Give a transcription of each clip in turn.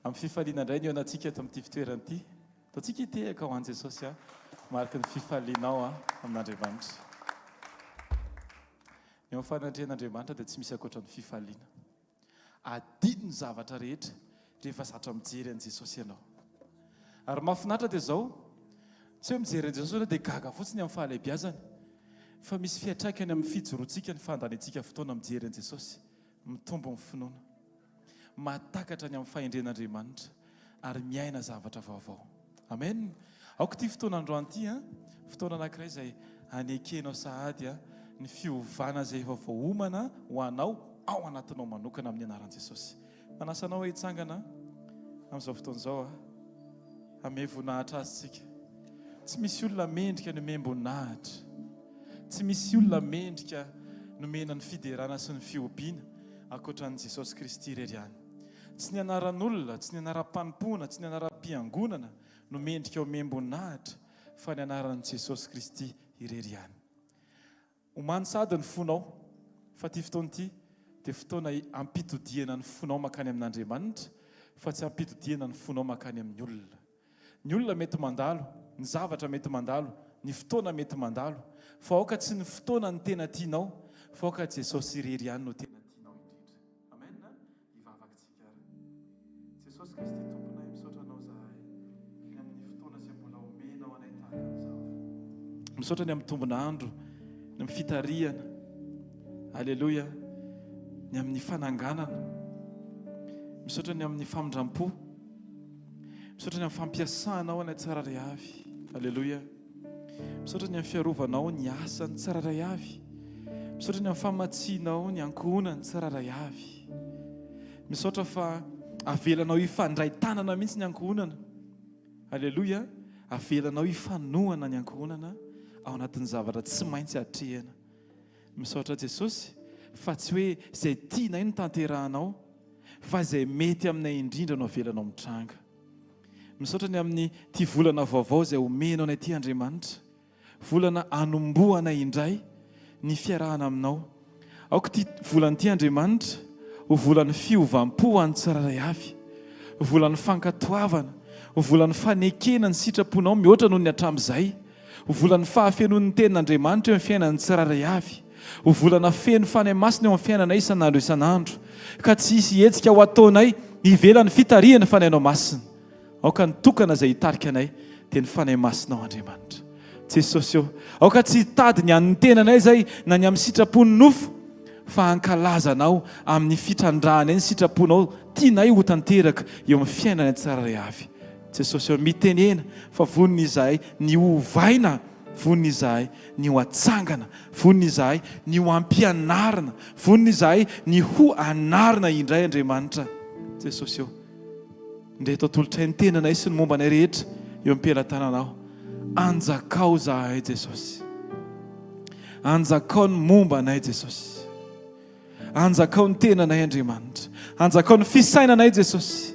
Amin'ny fifaliana indray ny hihaonantsika eto amin'ity fitoerana ity. Ataontsika hitehaka ho an'i Jesosy aho, mariky ny fifalianao amin'Andriamanitra. Ny eo amin'ny fanatrehan'Andriamanitra dia tsy misy ankoatra ny fifaliana. Adino ny zavatra rehetra rehefa zatra mijery an'i Jesosy ianao. Ary mahafinaritra dia izao, tsy hoe mijery an'i Jesosy ianao dia gaga fotsiny amin'ny fahalehibiazany, fa misy fiantraikany amin'ny fijoroantsika ny fandaniantsika fotoana mijery an'i Jesosy. Mitombo ny finoana. Mahatakatra ny amin'ny fahendren'Andriamanitra ary miaina zavatra vaovao. Amen. Aoka ity fotoana androany ity an, fotoana anankiray izay hanekenao sahady an, ny fiovana izay efa voaomana ho anao ao anatinao manokana amin'ny anaran'i Jesosy. Manasa anao hitsangana amin'izao fotoana izao an. Hamehy voninahitra azy tsika. Tsy misy olona mendrika ny omem-boninahitra. Tsy misy olona mendrika nomena ny fiderana sy ny fihobiana ankoatra an'i Jesosy Kristy irery ihany. Tsy ny anaran'olona, tsy ny anaram-panompoana, tsy ny anaram-piangonana no mendrika omem-boninahitra fa ny anaran'i Jesosy Kristy irery ihany. Omano sahady ny fonao fa ity fotoana ity dia fotoana hampitodihana ny fonao mankany amin'Andriamanitra fa tsy hampitodihana ny fonao mankany amin'ny olona. Ny olona mety mandalo, ny zavatra mety mandalo, ny fotoana mety mandalo, fa aoka tsy ny fotoana no tena tianao, fa aoka Jesosy irery ihany no tena tianao indrindra. Amen. Hivavaka isika ary. Jesosy Kristy Tomponay, misaotra Anao izahay ny amin'ny fotoana izay mbola omenao anay tahaka an'izao. Misaotra ny amin'ny tombon'andro, ny amin'ny fitarihana. Aleloia. Ny amin'ny fananganana. Misaotra ny amin'ny famindram-po. Misaotra ny amin'ny fampiasanao anay tsirairay avy. Aleloia. Misaotra ny amin'ny fiarovanao ny asany tsirairay avy. Misaotra ny amin'ny famatsianao ny ankohonany tsirairay avy. Misaotra fa avelanao hifandray tanana mihitsy ny ankohonana. Aleloia. Avelanao hifanohana ny ankohonana ao anatin'ny zavatra tsy maintsy atrehina. Misaotra Jesosy fa tsy hoe izay tianay no tanterahanao fa izay mety aminay indrindra no avelanao mitranga. Misaotra ny amin'ny ity volana vaovao izay omenao anay ity Andriamanitra. Volana anombohanay indray ny fiarahana aminao. Aoka ity volana ity Andriamanitra ho volan'ny fiovam-po ho an'ny tsirairay avy. Ho volan'ny fankatoavana, ho volan'ny fanekena ny sitraponao mihoatra noho ny hatramin'izay. Ho volan'ny fahafenoan'ny Tenin'Andriamanitra eo amin'ny fiainan'ny tsirairay avy. Ho volana feno Fanahy Masina eo amin'ny fiainanay isan'andro isan'andro. Ka tsy hisy hetsika ho ataonay ivelan'ny fitarihan'ny Fanahinao Masina. Aoka ny tokana izay hitarika anay dia ny Fanahy Masinao Andriamanitra. Jesosy ô, aoka tsy hitady ny an'ny tenanay izay na ny amin'ny sitrapon'ny nofo fa hankalaza Anao amin'ny fitrandrahanay ny sitraponao tianay ho tanteraka eo amin'ny fiainanay tsirairay avy. Jesosy ô, mitenena fa vonona izahay ny ho ovaina, vonona izahay ny ho atsangana, vonona izahay ny ho ampianarina, vonona izahay ny ho anarina indray Andriamanitra. Jesosy ô, ndreto atolotray ny tenanay sy ny momba anay rehetra eo am-pelatananao. Anjakao izahay Jesosy. Anjakao ny momba anay Jesosy. Anjakao ny tenanay Andriamanitra. Anjakao ny fisainanay Jesosy.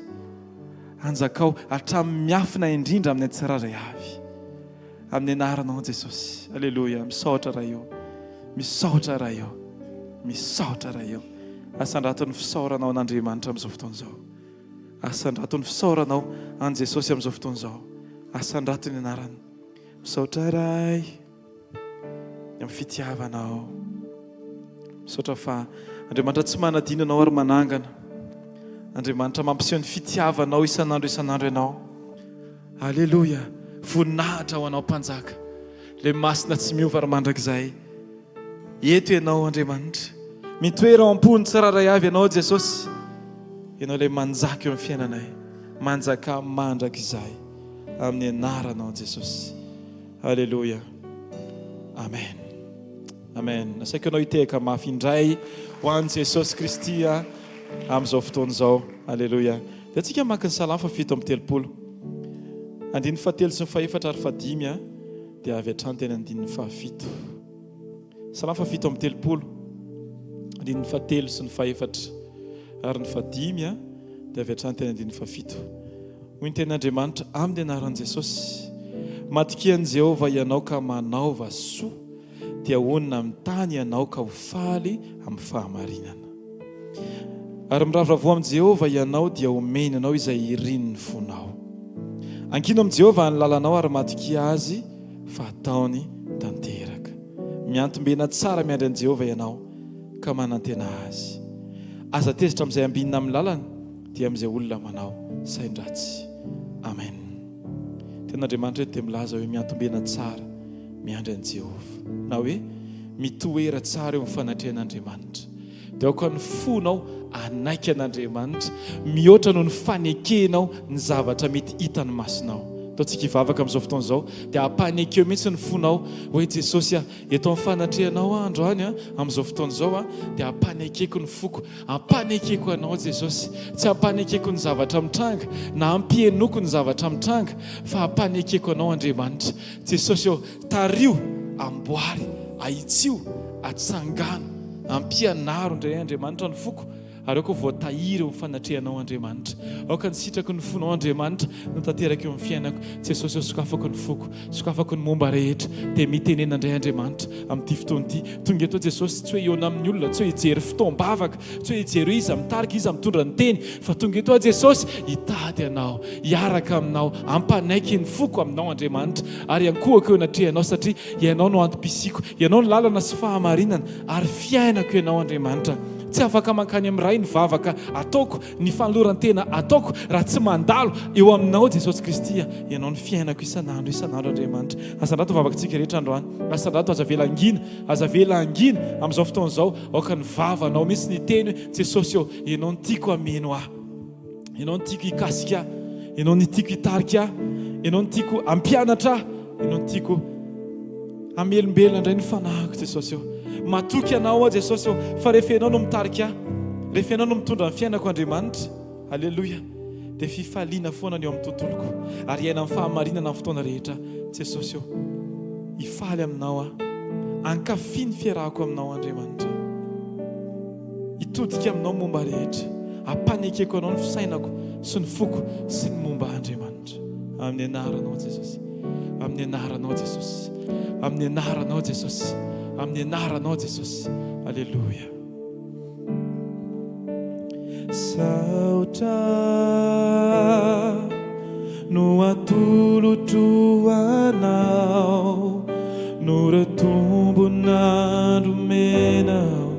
Anjakao hatramin'ny miafina indrindra amin'ny tsirairay avy. Amin'ny anaranao Jesosy. Aleloia. Misaotra Ray o. Misaotra Ray o. Misaotra Ray o. Asandrato ny fisaoranao an'Andriamanitra amin'izao fotoana izao. Asandrato ny fisaoranao an'i Jesosy amin'izao fotoana izao. Asandrato ny anarany. Misaotra Ray. ny amin'ny fitiavanao. Misaotra fa Andriamanitra tsy manadino anao ary manangana. Andriamanitra mampiseho ny fitiavanao isan'andro isan'andro ianao. Aleloia! Voninahitra ho anao Mpanjaka. Ilay masina tsy miova ary mandrakizay. Eto ianao Andriamanitra. Mitoera ao am-pon'ny tsirairay avy ianao Jesosy. Ianao ilay manjaka eo amin'ny fiainanay. Manjaka mandrakizay amin'ny anaranao Jesosy. Aleloia. Amen. Amen. Asaiko anao hitehaka mafy indray ho an'i Jesosy Kristy amin'izao fotoana izao. Aleloia. Dia antsika maka ny Salamo fa 37. Andininy fahatelo sy ny fahefatra ary fahadimy dia avy hatrany teny andininy fahafito. Salamo fa 37. Andininy fahatelo sy ny fahefatra ary ny fahadimy dia avy hatrany teny andininy fahafito. Hoy ny tenin'Andriamanitra amin'ny anaran'i Jesosy, Matokia an'i Jehovah ianao ka manaova soa, dia honina amin'ny tany ianao ka ho faly amin'ny fahamarinana. Ary miravoravoa amin'i Jehovah ianao dia homeny anao izay irin'ny fonao. Ankino amin'i Jehovah ny lalanao ary matokia Azy fa hataony tanteraka. Miantombena tsara miandry an'i Jehovah ianao ka manantena Azy. Aza tezitra amin'izay ambinina amin'ny lalany dia amin'izay olona manao sain-dratsy. Amen. Tenin'Andriamanitra eto dia milaza hoe miantombena tsara miandry an'i Jehovah. Na hoe mitoera tsara eo amin'ny fanatrehan'Andriamanitra. Dia aoka ny fonao hanaiky an'Andriamanitra mihoatra noho ny fanekenao ny zavatra mety hitan'ny masonao. Ataontsika hivavaka amin'izao fotoana izao dia ampanekeo mihitsy ny fonao hoe Jesosy a, eto amin'ny fanatrehanao aho androany a, amin'izao fotoana izao a, dia ampanekeko ny foko, ampanekeko anao Jesosy. Tsy ampanekeko ny zavatra mitranga na ampihenoko ny zavatra mitranga fa ampanekeko anao Andriamanitra. Jesosy ô, tariho, amboary, ahitsio, atsangano, ampianaro indray Andriamanitra ny foko, ary aoka ho voatahiry eo amin'ny fanatrehanao Andriamanitra. Aoka ny sitraky ny fonao Andriamanitra no tanteraka eo amin'ny fiainako. Jesosy ô, sokafako ny foko, sokafako ny momba rehetra, dia mitenena indray Andriamanitra amin'ity fotoana ity. Tonga eto Jesosy, tsy hoe hihaona amin'ny olona, tsy hoe hijery fotoam-bavaka, Tsy hoe hijery hoe iza mitarika, iza mitondra ny teny, fa tonga eto aho Jesosy hitady Anao, hiaraka Aminao, hampanaiky ny foko Aminao Andriamanitra, ary hiankohako eo anatrehanao satria Ianao no antom-pisiako, Ianao no lalana sy fahamarinana ary fiainako Ianao Andriamanitra. Tsy afaka mankany amin'ny Ray ny vavaka ataoko, ny fanoloran-tena ataoko raha tsy mandalo eo Aminao Jesosy Kristy a. Ianao no fiainako isan'andro isan'andro Andriamanitra. Asandrato ny vavakantsika rehetra androany. Asandrato aza avela hangina. Aza avela hangina amin'izao fotoana izao. Aoka ny vavanao mihitsy ny hiteny hoe, Jesosy ô, Ianao no tiako hameno ahy. Ianao no tiako hikasika ahy. Ianao no tiako hitarika ahy. Ianao no tiako hampianatra ahy. Ianao no tiako hamelombelona indray ny fanahiko, Jesosy ô. Matoky Anao aho, Jesosy ô, fa rehefa Ianao no mitarika ahy, rehefa Ianao no mitondra ny fiainako, Andriamanitra, Aleloia! Dia fifaliana foana ny eo amin'ny tontoloko ary hiaina amin'ny fahamarinana amin'ny fotoana rehetra Jesosy ô! Hifaly aminao aho. Hankafy ny fiarahako aminao Andriamanitra. Hitodika aminao momba rehetra. Hampanekeko anao ny fisainako sy ny foko sy ny momba Andriamanitra. Amin'ny anaranao Jesosy. Amin'ny anaranao Jesosy. Amin'ny anaranao Jesosy. Amin'ny anaranao Jesosy. Aleloia. Saotra no atolotro anao noho ireo tombon'andro omenao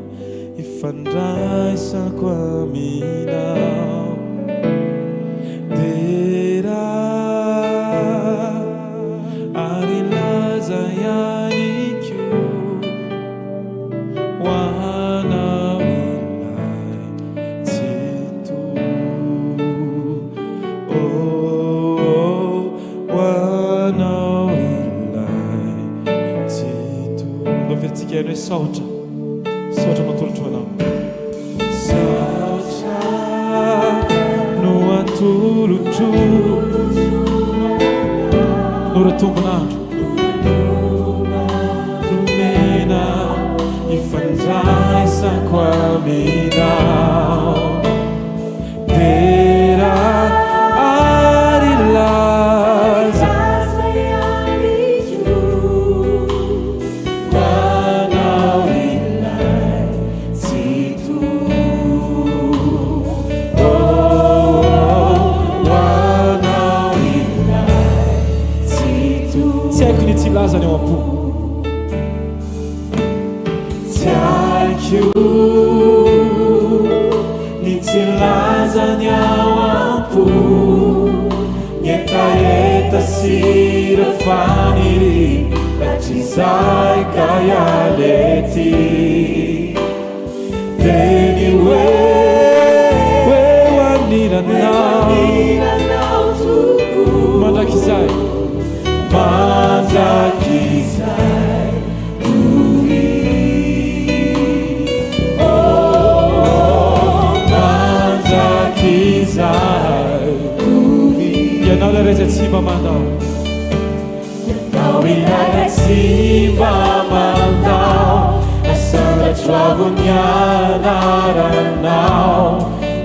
ifandraisako aminao. Dera ary laza ihany koa. Ho anao ilay Tsitoha Oh, ho anao ilay Tsitoha Ndao ferintsika ihany hoe saotra Saotra no atolotro anao Saotra no atolotro Nora tombon'andro Nomena ifandraisako aminao Dera ary laza Ho anao ilay Tsitoha Oh, ho anao ilay Tsy haiko ny tsy hilaza ny ao am-po. Tsy haiko ny tsy hilaza ny ao am-po. Ny hetaheta sy ireo faniriana hatrizay ka hiala ety. Teny hoe ho anilanao mandrakizay mandrakizay oh mandrakizay Ianao ilay Ray izay tsy mba mandao. Ianao ilay Ray tsy mba mandao, Asandratra avo ny anaranao,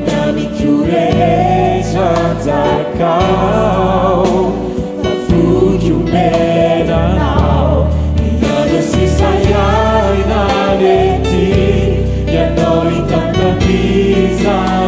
Ny amiko rehetra anjakao, Fa voky omena anao, Ny andro sisa iainana ety, Ianao hitantana izany.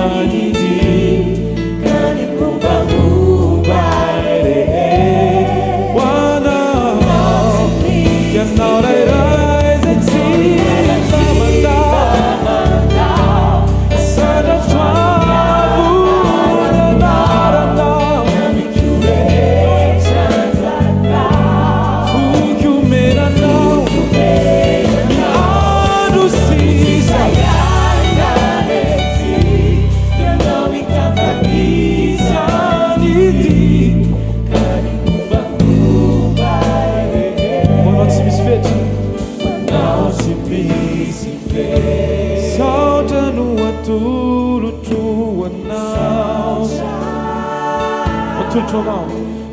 atolotro anao.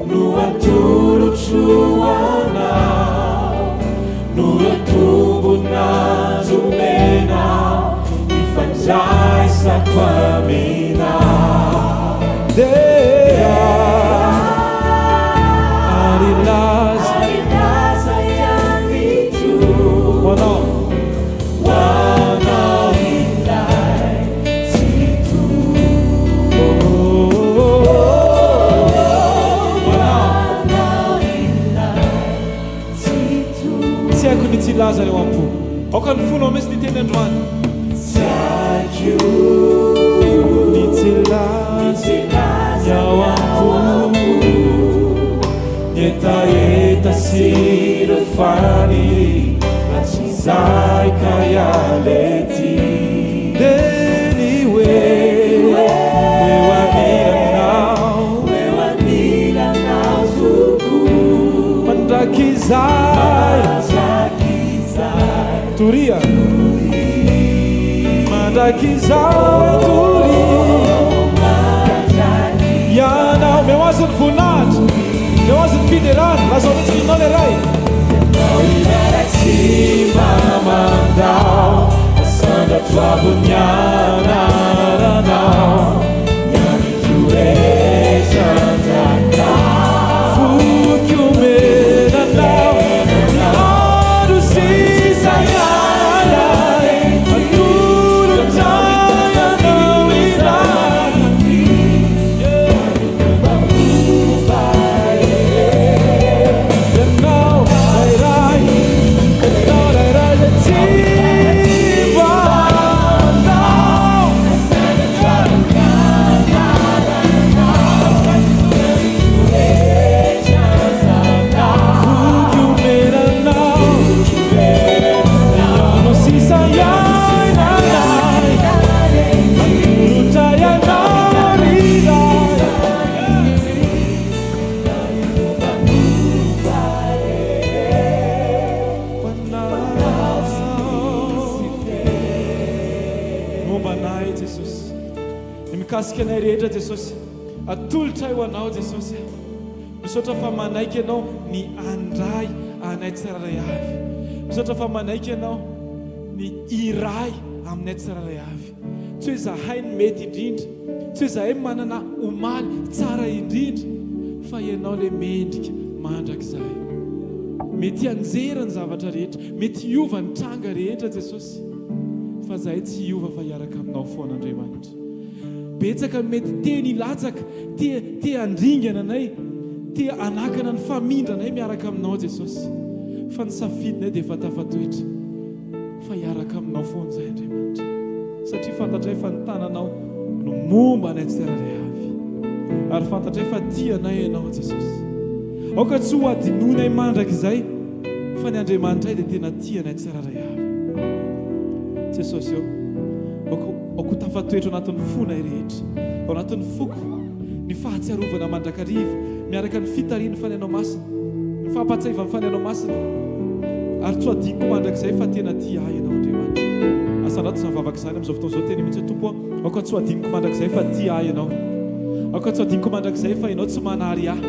No atolotro anao. Noho ireo tombon'andro omenao ifandraisako aminao. Dera ary laza. Ary laza ihany koa. Ho anao. Ho anao ilay Tsitoha. Oh, ho anao. Ho anao ilay Tsitoha. Tsy haiko ny tsy hilaza ny ao am-po. Aoka ny fonao mihitsy ny hiteny androany. Tsy haiko ny tsy hilaza ny ao am-po. Ny hetaheta sy ireo faniriana hatrizay ka hiala ety. Dia ny hoe ho eo anilanao. Ho eo anilanao tokoa. Mandrakizay. Mandrakizay. Toria. Mandrakizay toria. Ianao. Omeo azy ny voninahitra. Omeo azy ny fiderana. Lazao mihitsy ny ianao ilay Ray. Ianao ilay tsy mba mandao. Asandratro avo ny anaranao. Ny amiko rehetra anjakao. Voky omena anao. Ny andro sisa iainanay. Atolotra ianao ilay. Ianao ilay Ray. Ianao ilay Ray izay tsy mba mandao. Voky omena anao. Ny andro sisa iainanay. Atolotra ianao ry Ray. Momba anay Jesosy. Ny mikasika anay rehetra Jesosy. Atolotray ho anao Jesosy. Misaotra fa manaiky ianao ny handray anay tsirairay avy. Misaotra fa manaiky ianao ny hiray aminay tsirairay avy. Tsy hoe izahay no mety indrindra, tsy hoe izahay manana omaly tsara indrindra, fa ianao ilay mendrika mandrakizay. Mety hianjera ny zavatra rehetra, mety hiova ny tranga rehetra Jesosy, fa izahay tsy hiova fa hiaraka aminao foana Andriamanitra. Betsaka ny mety teny hilatsaka, te te handringana anay, te hanakana ny famindranay miaraka aminao Jesosy. Fa ny safidinay dia efa tafatoetra fa hiaraka aminao foana izahay Andriamanitra. Satria fantatray fa ny tananao no momba anay tsirairay avy. Ary fantatray fa tia anay Ianao Jesosy. Aoka tsy ho hadinoinay mandrakizay fa ny Andriamanitray dia tena tia anay tsirairay avy. Jesosy ô, aoka aoka ho tafatoetra ao anatin'ny fonay rehetra, ao anatin'ny foko, ny fahatsiarovana mandrakariva miaraka ny fitarihan'ny Fanahinao Masina, ny fampahatsiahivan'ny Fanahinao Masina, ary tsy ho adinoko mandrakizay fa tena tia ahy Ianao Andriamanitra. Asandrato izany vavaka izany amin'izao fotoana izao, teny mihitsy hoe Tompo ô, aoka tsy ho adinoko mandrakizay fa tia ahy Ianao. Aoka tsy ho adinoko mandrakizay fa Ianao tsy manary ahy.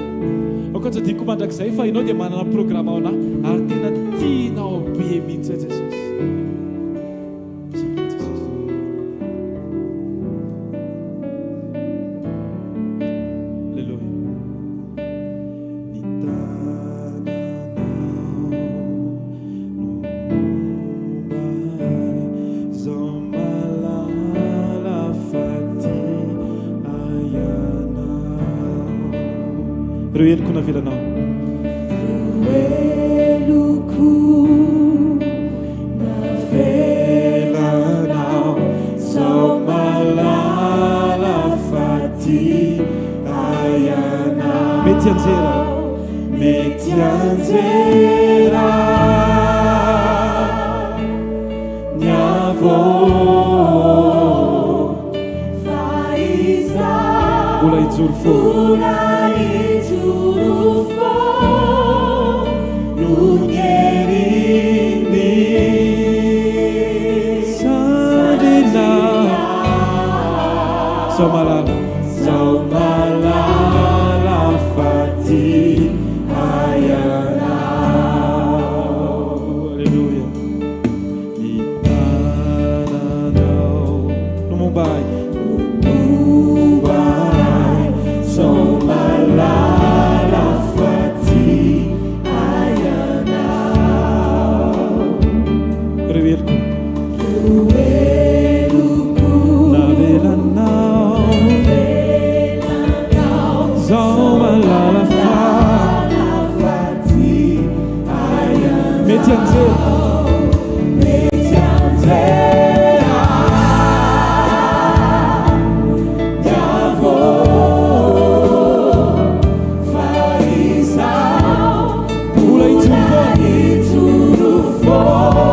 Aoka tsy ho adinoko mandrakizay fa Ianao dia manana programa ho anah ary tena tianao be mihitsy aho Jesosy. Misaotra Jesosy. Alléluia. Ny tananao no momba ahy, Zaho mahalala fa tia ahy Ianao. Ireo heloko navelanao. Ireo heloko Navelanao Zaho mahalala fa tia ahy Ianao. Mety hianjera. Mety hianjera ny avo Fa izaho Mbola hijoro foana. Mbola hijoro foana Noho ny herin'ny Sandrinao. Zaho mahalala. Zaho mahalala. Zaho mahalala fa mety hianjera. Mbola hijoro foana.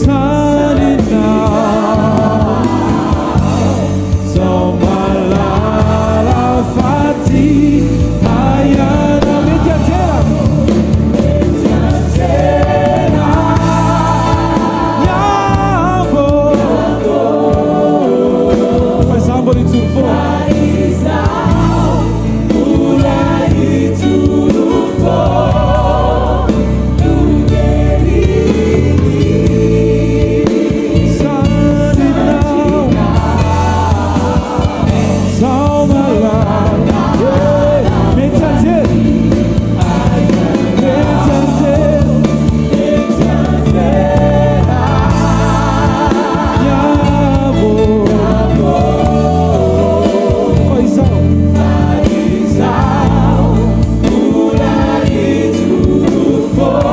Sarinao, zaho mahalala fa tia ahy ianao. Mety hianjera. Ny avo. Fa izaho mbola hijoro foana. Mbola hijoro foana. Sarinao, zaho mahalala. Eh, mety hianjera. Mety hianjera. Mety hianjera. Ny avo. Fa izaho. Mbola hijoro foana.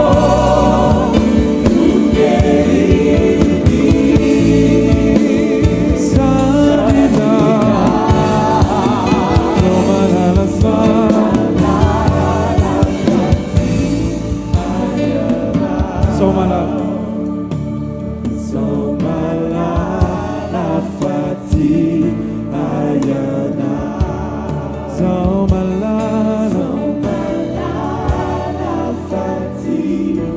Sarinao, zaho mahalala fa zaho mahalala. Zaho mahalala fa tia ahy ianao. Zaho mahalala. Mahalala fa tia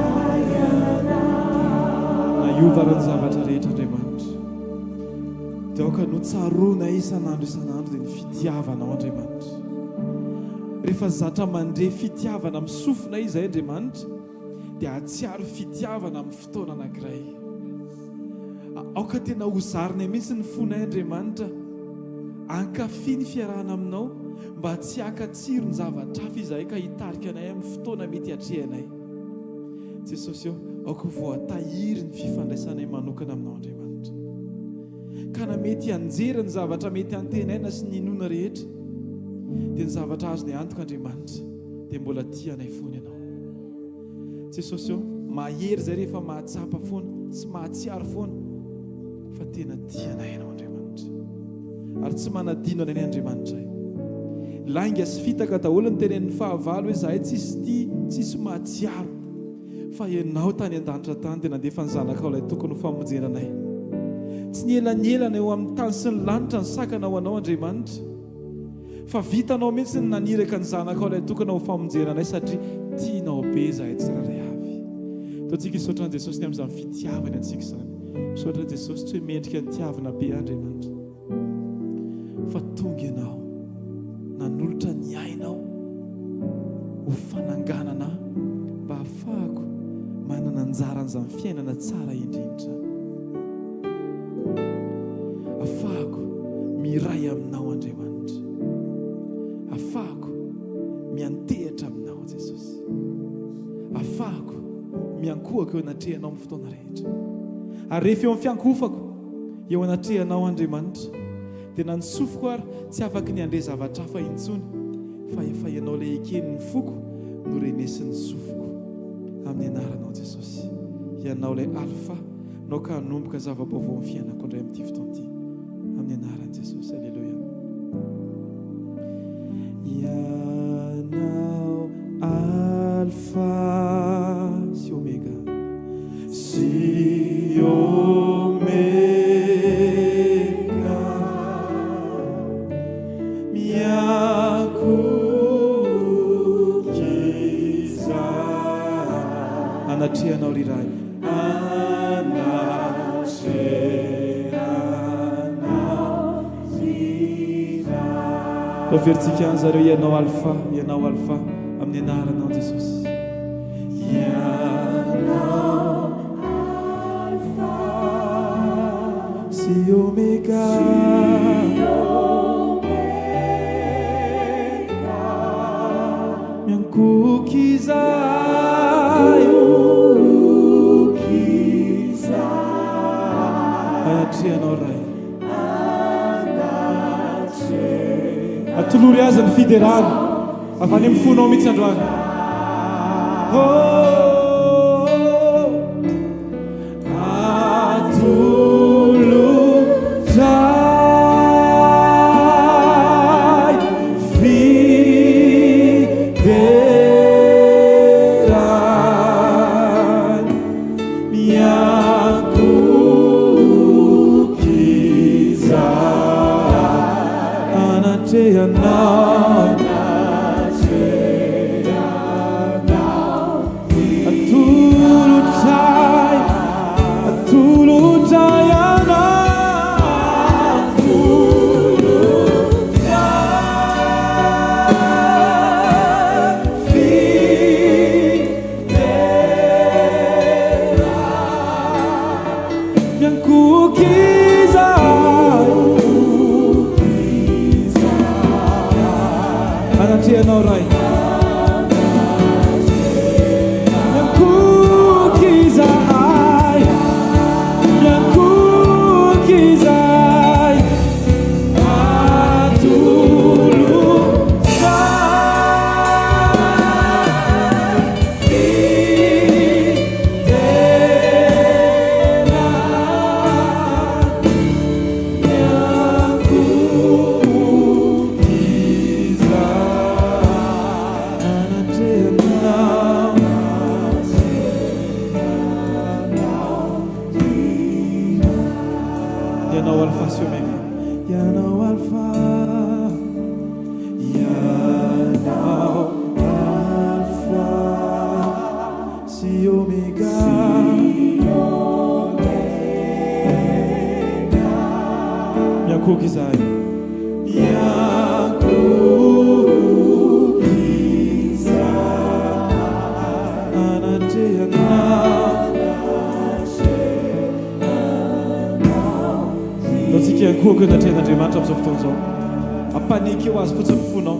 ahy ianao. Na hiova ary ny zavatra rehetra, Andriamanitra, dia aoka no tsaroana isan'andro isan'andro dia ny fitiavanao, Andriamanitra. Rehefa zatra mandre fitiavana amin'ny sofina izahay, Andriamanitra, dia hahatsiaro fitiavana amin'ny fotoana anankiray. Aoka tena hozarina mihitsy ny fonay, Andriamanitra, hankafy ny fiarahana aminao mba tsy haka tsiro ny zavatra hafa izahay ka hitarika anay amin'ny fotoana mety hatrehanay. Jesosy ô, aoka ho voatahiry ny fifandraisanay manokana aminao, Andriamanitra. Ka na mety hianjera ny zavatra mety hantenaina sy ny inoana rehetra, dia ny zavatra azonay antoka, Andriamanitra, dia mbola tia anay foana ianao. Jesosy ô, mahery izay rehefa mahatsapa foana sy mahatsiaro foana fa tena tia anay ianao, Andriamanitra. Ary tsy manadino anay ny Andriamanitra. Lainga sy fitaka daholo ny tenenin'ny fahavalo hoe zahay tsisy tia, tsisy mahatsiaro. Fa ianao tany an-danitra tany dia nandefa ny zanakao ilay tokony ho famonjena anay. Tsy nielaneelana eo amin'ny tany sy ny lanitra ny sakana ho anao, Andriamanitra. Fa vitanao mihitsy ny naniraka ny zanakao ilay tokana ho famonjena anay satria tianao be izahay tsirairay avy. Ataontsika hisaotra an'i Jesosy ny amin'izany fitiavany antsika izany. Misaotra Jesosy, tsy hoe mendrika ny tiavina be Andriamanitra. Fa tonga ianao nanolotra ny ainao ho fananganana ahy mba hahafahako manana anjara an'izany fiainana tsara indrindra. Afahako miray aminao, Andriamanitra. Afahako miantehatra aminao, Jesosy. Afahako miankohaka eo anatrehanao amin'ny fotoana rehetra. Ary rehefa eo amin'ny fiankohofako eo anatrehanao, Andriamanitra, dia na ny sofiko ary tsy afaky ny handre zavatra hafa intsony, fa efa ianao ilay eken'ny foko no renesin'ny sofiko. Amin'ny anaranao, Jesosy. Ianao ilay Alfa. Nao ka hanomboka zava-baovao amin'ny fiainako indray amin'ity fotoana ity. Amin'ny anaran'i Jesosy. Aleloia. Ianao Alfa sy Omega. Sy Omega. Miankohoka izahay. Anatrehanao ry Ray. Anatrehanao ry Ray. Averintsika any zareo, Ianao Alfa, Ianao Alfa, amin'ny anaranao Jesosy. Ianao Alfa sy Omega. Sy Omega. Miankohoka izahay. Miankohoka izahay. Anatrehanao Ray. Atolory azy ny fiderana avy any amin'ny fonao mihitsy androany. Oh! Atolotray fiderana miankohoka izahay anatrehanao. Atolotray, atolotray anao. Miankohoka izahay anatrehanao Ray. Miankohoka izahay, miankohoka izahay, atolotray fiderana. Miankohoka izahay anatrehanao. Ianao Alpha sy Omega. Ianao Alpha, Ianao Alpha sy Omega. Miankohoka izahay. Miankohoka izahay anatrehanao. Antsika hiankohoka eo anatrehan'Andriamanitra amin'izao fotoana izao. Ampanekeo azy fotsiny ny fonao.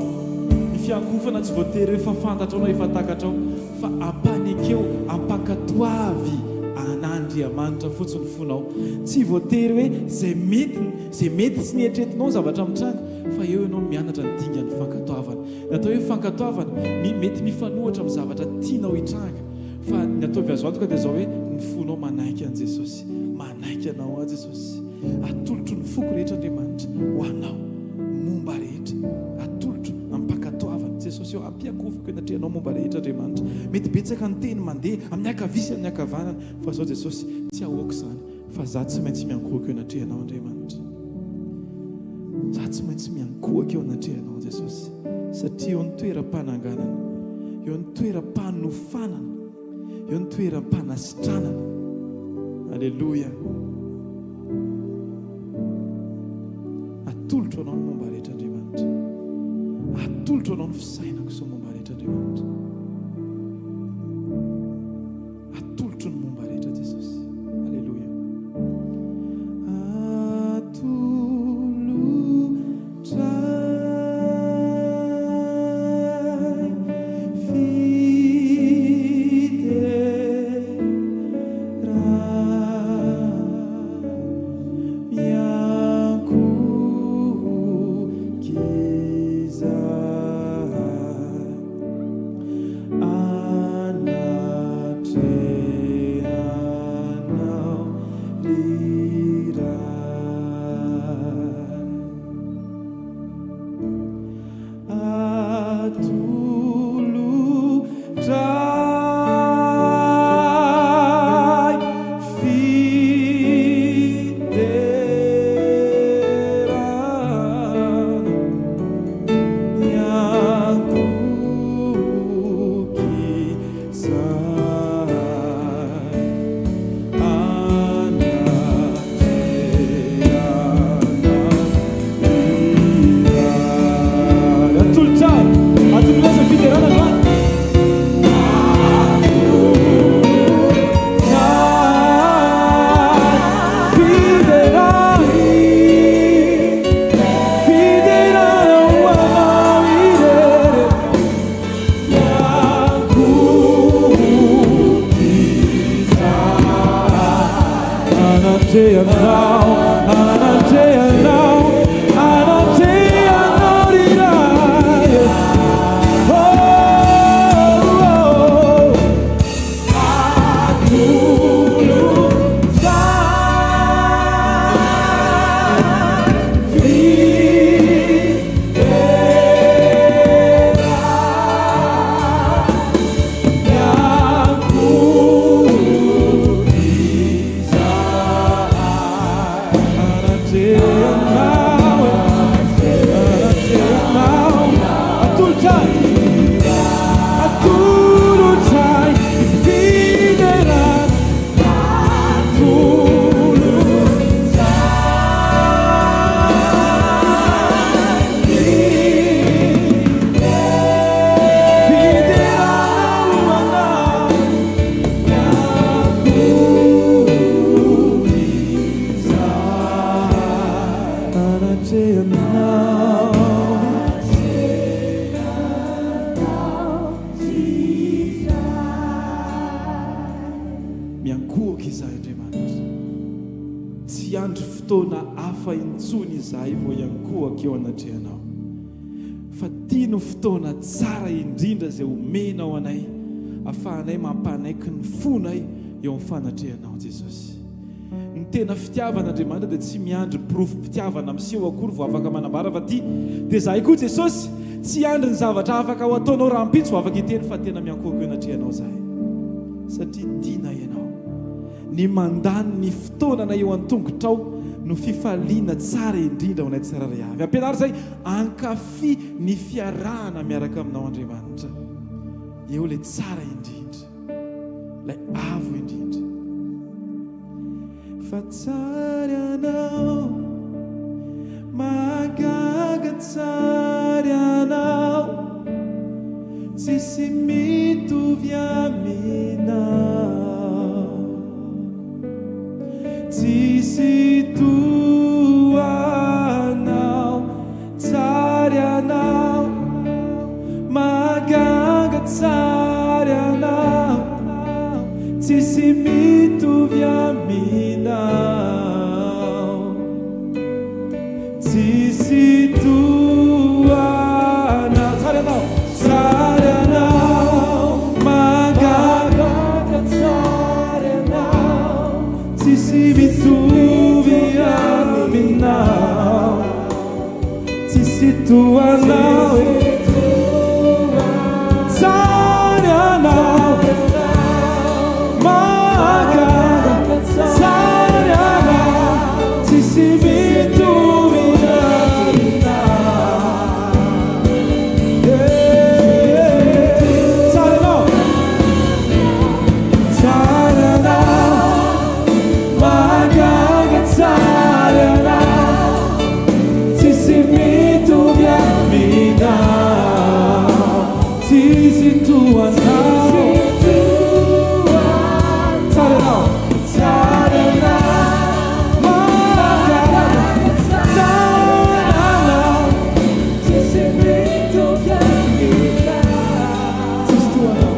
Ny fiankohofana tsy voatery hoe efa fantatrao na efa takatrao, fa ampanekeo, ampankatoavy an'Andriamanitra fotsiny ny fonao. Tsy voatery hoe izay mety, izay mety sy ny eritreretinao ny zavatra mitranga, fa eo ianao mianatra ny dingan'ny fankatoavana. Ny atao hoe fankatoavana, mety mifanohitra amin'ny zavatra tianao hitranga, fa ny ataovy azo antoka dia izao hoe ny fonao manaiky an'i Jesosy. Manaiky Anao aho Jesosy. Atolotro ny foko rehetra Andriamanitra ho Anao. Momba rehetra. Atolotro am-pankatoavana. Jesosy ô, ampiakofako eo anatrehanao momba rehetra Andriamanitra. Mety betsaka ny teny mandeha amin'ny ankavia sy amin'ny ankavanana, fa zao Jesosy, tsy ahoako izany, fa za tsy maintsy miankohoka eo anatrehanao Andriamanitra. Za tsy maintsy miankohoka eo anatrehanao Jesosy, satria eo ny toeram-pananganana, eo ny toeram-panofanana. Eo ny toeram-panasitranana. Aleloia. Atolotro anao ny momba rehetra Andriamanitra. Atolotro anao ny fisainako sy ny momba rehetra Andriamanitra. Atolotro ny momba rehetra Jesosy. Aleloia. Atolotro. Atolotray fiderana miankohoka izahay Atolotra ahy, atolotra azy ny fiderana androany. Atolotra ahy fiderana, fiderana ho anao irery. Anatrehanao. Anatrehanao, anatrehanao ry Ray e. Oh, oh, oh. Atolotra fiderana. Miankohoka izahay Andriamanitra. Tsy hiandry fotoana hafa intsony izahay vao hiankohoka eo anatrehanao. Fa ity no fotoana tsara indrindra izay omenao anay, afahanay mampanaiky ny fonay eo amin'ny fanatrehanao Jesosy. Ny tena fitiavana Andriamanitra dia tsy miandry porofom-pitiavana miseho akory vao afaka manambara fa tia. Dia izahay koa Jesosy, tsy hiandry ny zavatra afaka ho ataonao rahampitso vao afaka hiteny fa tena miankohoka eo anatrehanao izahay. Satria tianay Ianao. Ny mandany ny fotoananay eo an-tongotrao no fifaliana tsara indrindra ho anay tsirairay avy. Ampianaro izahay hankafy ny fiarahana miaraka aminao Andriamanitra. Eo ilay tsara indrindra. Ilay avo indrindra. Fa tsara ianao, mahagaga tsara ianao, tsisy mitovy aminao, tsisy toa anao, tsara ianao, mahagaga tsara ianao, tsisy mitovy aminao, tsisy toa anao, tsara ianao, tsara ianao, mahagaga tsara ianao, tsisy mitovy aminao. Tsisy toa anao e. Tsara anao. Mahagaga. Tsara anao. Tsisy mitovy aminao. Tsara anao. Tsara anao. Mahagaga tsara anao. Tsisy mitovy aminao. Tsisy toa anao. Tsara anao. Tsara anao. Mahagaga. Tsara anao. Tsisy mitovy aminao. Tsisy toa anao.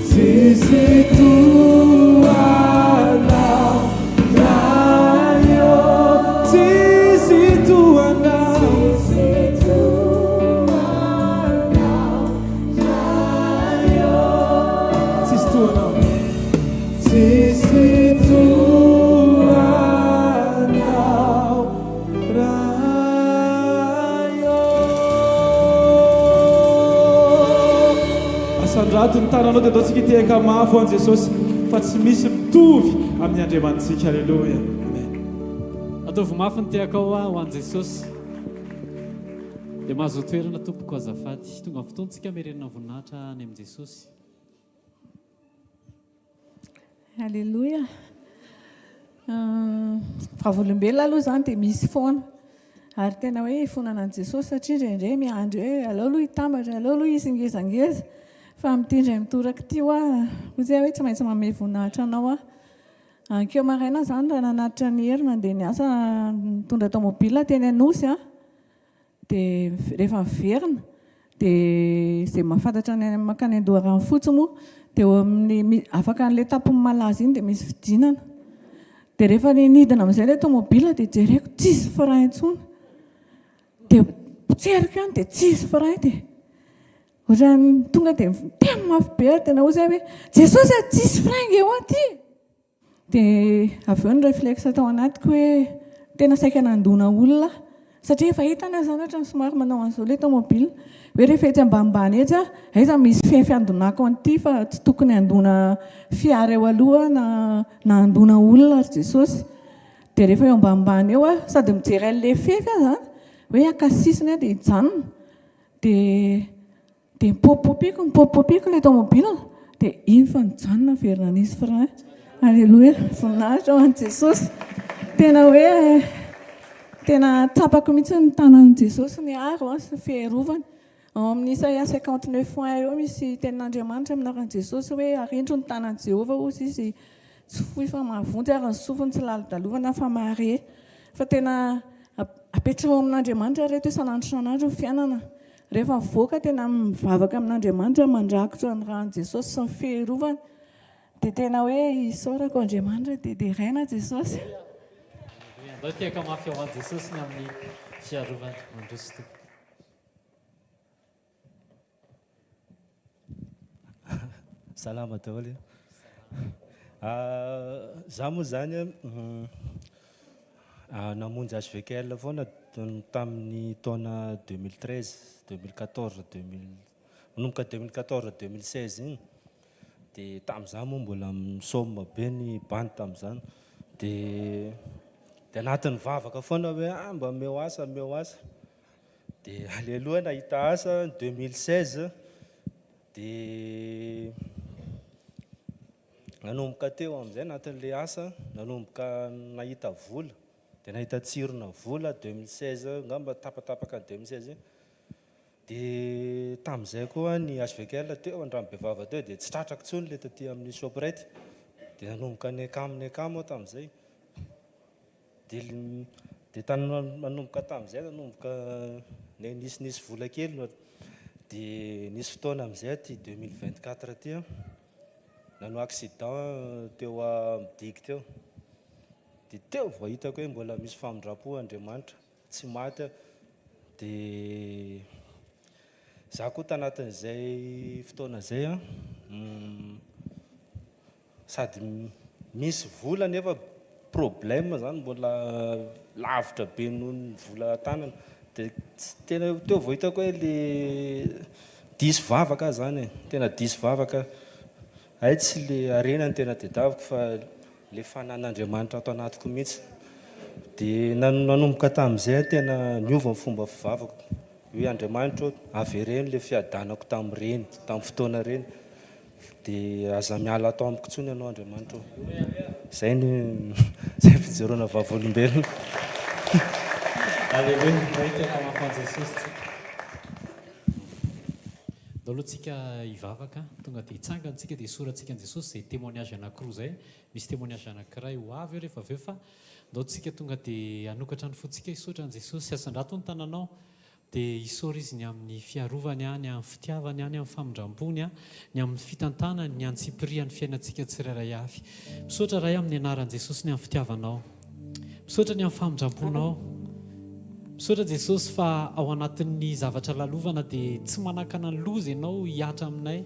Tsisy toa anao Ray ô. Tsisy toa anao. Tsisy toa anao Ray ô. Tsisy toa anao. Tsisy toa anao Ray ô. Asandrato ny tananao dia ataontsika hitehaka mafy ho an'i Jesosy fa tsy misy mitovy amin'ny Andriamanitsika. Aleloia. Amen. Ataovy mafy ny tehakao ho an'i Jesosy. Dia mahazoa toerana tompoko azafady. Tonga ny fotoantsika hamerenana voninahitra any amin'i Jesosy. Alléluia. Vavolombelona aloha izany dia misy foana. Ary tena hoe ifonana an'i Jesosy satria indraindray miandry hoe aleo aloha hitambatra, aleo aloha hisy ngezangeza. Fa amin'ity indray mitoraka ity hoa, hoy izy hoe tsy maintsy manome voninahitra anao aho. Ankeo maraina izany raha nanatitra an'i Hery nandeha niasa nitondra tomobile teny Anosy aho. Dia rehefa miverina dia izay mahafantatra ny any mankany Andoharanofotsy moa dia eo amin'ny afaka an'ilay tampon'ny malaza iny dia misy fidinana. Dia rehefa nidina amin'izay ilay tomobile dia jereko tsisy frein intsony. Dia potseriko ihany dia tsisy frein dia ohatran'ny tonga dia miteny mafy be aho tena hoy izahay hoe Jesosy a tsisy frein nge hoa ity e! Dia avy eo ny réflexe tao anatiko hoe tena saika nandona olona aho satria efa hitany aho izany ohatran'ny somary manao an'izao ilay tomobile hoe rehefa etsy ambanimbany etsy aho aiza misy fefy handonako an'ity fa tsy tokony handona fiara eo aloha aho na na handona olona ry Jesosy. Dia rehefa eo ambanimbany eo aho, sady mijery an'ilay fefy aho izany, hoe haka sisiny aho dia hijanona. Dia dia nipopipopiko, nipopipopiko ilay tomobile, dia iny fa nijanona niverina nisy frein. Alléluia, voninahitra ho an'i Jesosy. Tena hoe tena tsapako mihitsy ny tanan'i Jesosy niaro sy ny fiarovany. Ao amin'ny Isaia 59 1 eo misy tenin'Andriamanitra amin'ny anaran'i Jesosy hoe arindro ny tanan'i Jehovah hozy izy tsy fohy fa mahavonjy ary ny sofiny tsy lalodalovana fa mahare. Fa tena apetraho amin'Andriamanitra ry reto isan'andro isan'andro ny fiainana. Rehefa mivoaka tena mivavaka amin'Andriamanitra mandrakotra ny ran'i Jesosy sy ny fiarovany dia tena hoe isaorako Andriamanitra dia deraina Jesosy. Andao tehaka mafy ho an'i Jesosy ny amin'ny fiarovany. Mandroso tompoko. Salama daholo. Za moa zany namonjy HVKL foana tamin'ny taona 2013, 2014, 2000, nanomboka 2014, 2016 iny. Dia tamin'izany moa mbola misaoma be ny bandy tamin'izany. Dia dia anatin'ny vavaka foana hoe ah mba omeo asa, omeo asa. Dia aleloia nahita asa 2016 dia nanomboka teo amin'izay anatin'ilay asa nanomboka nahita vola dia nahita tsirona vola 2016 angamba tapatapaka ny 2016 iny dia tamin'izay koa ny HVKL teo Andranobevava teo dia tsy tratrako intsony ilay taty amin'ny Shoprite dia nanomboka niakamo niakamo aho tamin'izay. Dia dia tany nanomboka tamin'izay nanomboka nisinisy vola kely no dia nisy fotoana amin'izay aty 2024 aty an, nanao accident teo amin'ny digue teo, dia teo vao hitako hoe mbola misy famindram-po Andriamanitra, tsy maty aho, dia za koa tanatin'izay fotoana izay an, Sady misy vola nefa problème zany mbola lavitra be noho ny vola tanana de tsy tena teo vao hitako hoe le diso vavaka aho zany e, tena diso vavaka aho, hay tsy le harena no tena tedaviko fa le fanan'Andriamanitra ato anatiko mihitsy, de nanomboka tamin'izay aho tena niova ny fomba fivavako hoe Andriamanitra ô avereno le fiadanako tamin'ireny tamin'ny fotoana ireny. Dia aza miala ato amiko intsony ianao Andriamanitra ô. Izay ny izay ny fijoroana vavolombelona. Aleloia, mahita efa mampandry Jesosy tsika. Ndao aloha tsika hivavaka, tonga dia hitsangana tsika dia hisoratsika an'i Jesosy izay témoignage anankiroa izay, misy témoignage anankiray ho avy eo rehefa avy eo fa ndao tsika tonga dia hanokatra ny fontsika hisaotra an'i Jesosy, asandrato ny tananao Dia isaory Izy ny amin'ny fiarovany, ny amin'ny fitiavany, ny amin'ny famindram-pony, ny amin'ny fitantanany, ny antsipirihan'ny fiainantsika tsirairay avy. Misaotra Ray amin'ny anaran'i Jesosy ny amin'ny fitiavanao. Misaotra ny amin'ny famindram-ponao. Misaotra Jesosy fa ao anatin'ny zavatra lalovana dia tsy manakana ny loza Ianao hihatra aminay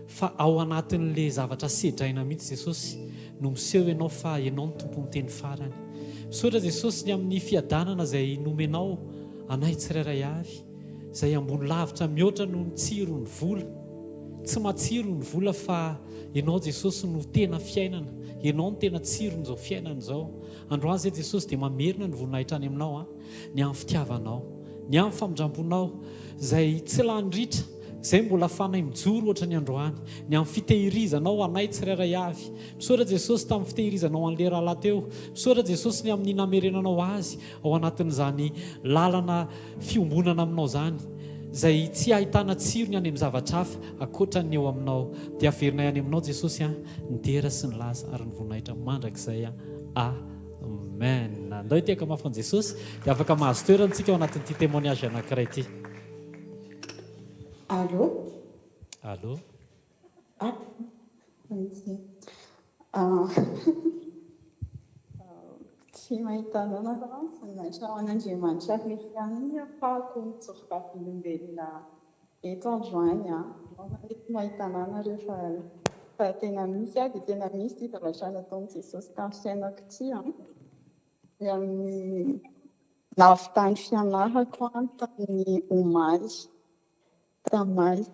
fa ao anatin'le zavatra sedraina mihitsy Jesosy no miseho Ianao fa Ianao no Tompon'ny teny farany. Misaotra Jesosy ny amin'ny fiadanana izay nomenao anay tsirairay avy, izay ambony lavitra mihoatra noho ny tsiron'ny vola. Tsy matsiro ny vola fa Ianao Jesosy no tena fiainana, Ianao no tena tsiron'izao fiainana izao. Androany izay Jesosy dia mamerina ny voninahitra any Aminao an, ny amin'ny fitiavanao, ny amin'ny famindramponao izay tsy lany ritra, izay mbola afahanay mijoro ohatra ny androany, ny amin'ny fitehirizanao anay tsirairay avy. Misaotra Jesosy tamin'ny fitehirizanao an'ilay rahalahy teo. Misaotra Jesosy ny amin'ny namerenanao azy ao anatin'izany lalana fiombonana aminao izany, izay tsy ahitana tsirony any amin'ny zavatra hafa ankoatra ny eo aminao. Dia averinay any aminao Jesosy an, ny dera sy ny laza ary ny voninahitra mandrakizay an. Amen. Andao hitehaka mafy an'i Jesosy, dia afaka mahazo toerana isika ao anatin'ity témoignage anankiray ity. Allô? Allô? Ah, Tsy mahita anao fa voninahitra ho an'Andriamanitra irery ihany ny ahafahako mijoro vavolombelona eto androany an. Tsy mahita anah nareo fa fa tena misy aho dia tena misy ity zavatra nataon'i Jesosy tamin'ny fiainako ity an. Ny amin'ny nahavitany fianarako an tamin'ny omaly. Tamaly.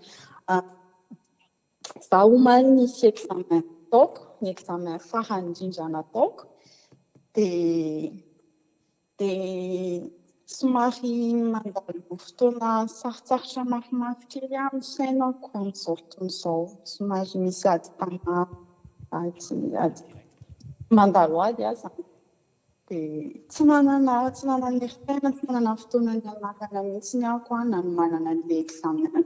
Za omaly nisy examen nataoko, ny examen farany indrindra nataoko, dia dia somary mandalo fotoana sarotsarotra mafimafy kely aho amin'ny fiainako amin'izao fotoana izao. Somary misy adim-panahy, ady ady mandalo ady aho izany. Dia tsy nanana tsy nanana herin-tsaina, tsy nanana fotoana nianarana mihitsy aho koa nanomanana an'ilay examen.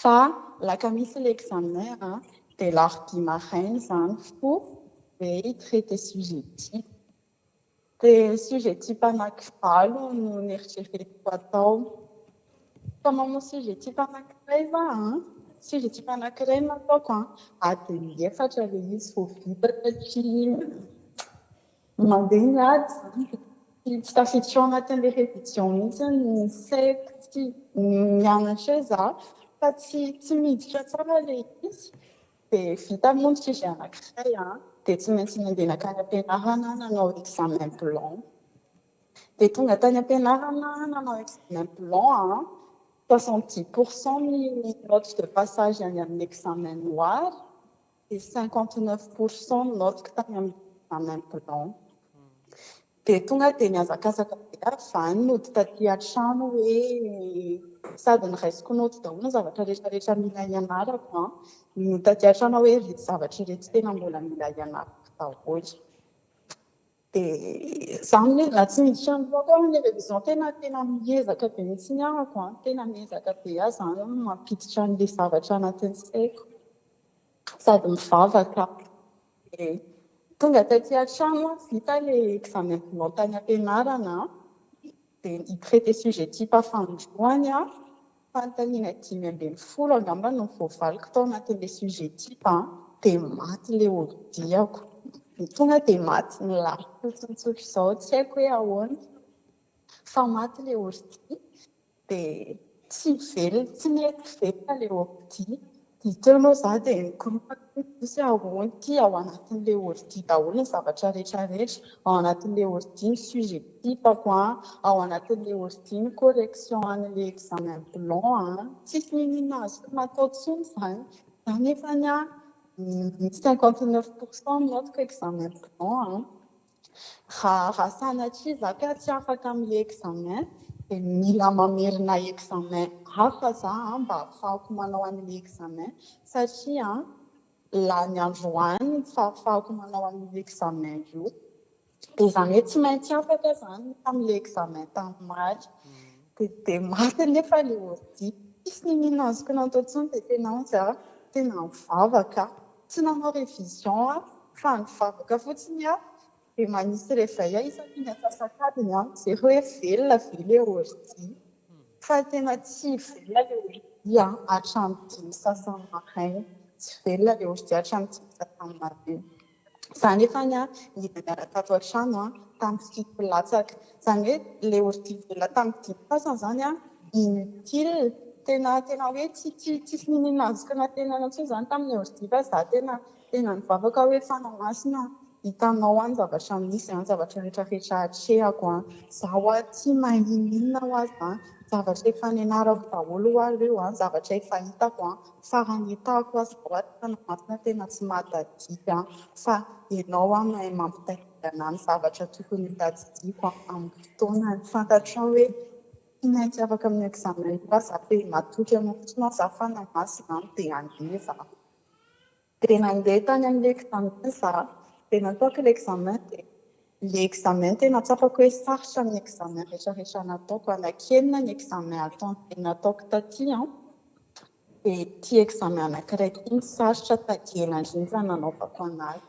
Fa alakamisy ilay examen an, dia alarobia maraina izany fo dia hi-traiter sujet type. Dia sujet type anankivalo no neritreretiko atao. Fa manao sujet type anankiray za an, sujet type anankiray no ataoko an, adiny efatra ilay izy vao vita satria mandeha ny ady izany dia tsy tafiditra ao anatin'ilay révision mihitsy ny saiko, tsy mianatra eo za fa tsy tsy miditra tsara ilay izy. Dia vita moa ny sujet anankiray an, dia tsy maintsy nandeha nankany am-pianarana nanao examen blanc. Dia tonga tany am-pianarana aho nanao examen blanc an, 70 % ny note de passage any amin'ny examen noir, dia 59 % ny note-ko tany amin'ny examen blanc. Dia tonga dia nihazakazaka be aho avy any nody taty an-trano hoe sady noraisiko note daholo ny zavatra rehetrarehetra mila hianarako an, nody taty an-trano aho hoe ireto zavatra ireto tena mbola mila hianarako daholo. Dia izany hoe na tsy miditra ny lohako aho ny révision tena tena miezaka be mihitsy ny ahako an, tena miezaka be aho izany mampiditra an'ilay zavatra anatin'ny saiko sady mivavaka aho. Dia tonga taty an-trano aho, vita ilay examen blanc tany am-pianarana an, dia hi-traiter sujet type fanindroany aho, fanontaniana 15 angamba no voavaliko tao anatin'ilay sujet type an, dia maty ilay ordi-ako. Tonga dia maty nilahatra fotsiny tsotra izao, tsy haiko hoe ahoana fa maty ilay ordi dia tsy velona, tsy nety velona ilay ordi. Dia teo aloha izaho dia nikoropaka hoe misy ahoana ity, ao anatin'ilay ordi daholo ny zavatra rehetrarehetra, ao anatin'ilay ordi ny sujet type-ko an, ao anatin'ilay ordi ny correction an'ilay examen blanc an, tsisy n'inon'inona azoko natao intsony izany. Za nefany an, 59 % ny note-ko examen blanc an. Raha raha sanatria za ka tsy afaka amin'ilay examen dia mila mamerina examen hafa za an mba ahafahako manao an'ilay examen satria lany androany ny fahafahako manao an'io examen io. Dia izany hoe tsy maintsy afaka izany tamin'ilay examen tamin'ny omaly. Dia dia maty anefa ilay ordi. Tsisy n'inon'inona azoko natao intsony dia tena ozy aho tena nivavaka aho. Tsy nanao révision aho fa nivavaka fotsiny aho dia manisy réveil aho isaky ny antsasak'adiny aho mijery hoe velona ve ilay ordi. Fa tena tsy velona ilay ordi an hatramin'ny dimy sasany maraina. Tsy velona ilay ordi hatramin'ny dimy sasany maraina. Za nefany an nidina tato an-trano an tamin'ny fito latsaka. Izany hoe ilay ordi velona tamin'ny dimy sasany izany an inutile. Tena tena hoe tsy tsy tsisy n'inon'inona azoko nantenana intsony izany tamin'ny ordi fa za tena tena nivavaka hoe Fanahy Masina hitanao an ny zavatra misy an, zavatra rehetrarehetra atrehako an. Za hoa tsy mahay n'inon'inona hoa za, zavatra efa nianarako daholo hoa ireo an, zavatra efa hitako an, fa raha ny hitako aza hoa Fanahy Masina tena tsy mahatadidy an, fa ianao hoa mahay mampitadidy anah ny zavatra tokony hotadidiako an amin'ny fotoanany. Fantatrao hoe tsy maintsy afaka amin'ny examen io aho za dia matoky anao fotsiny aho za Fanahy Masina an, dia handeha za. Dia nandeha tany amin'ilay examen za, dia nataoko ilay examen dia ilay examen tena tsapako hoe sarotra amin'ny examen rehetrarehetra nataoko, anankenina ny examen ataony nataoko taty an, dia ity examen anankiray ity no sarotra sady ela indrindra nanaovako an'azy.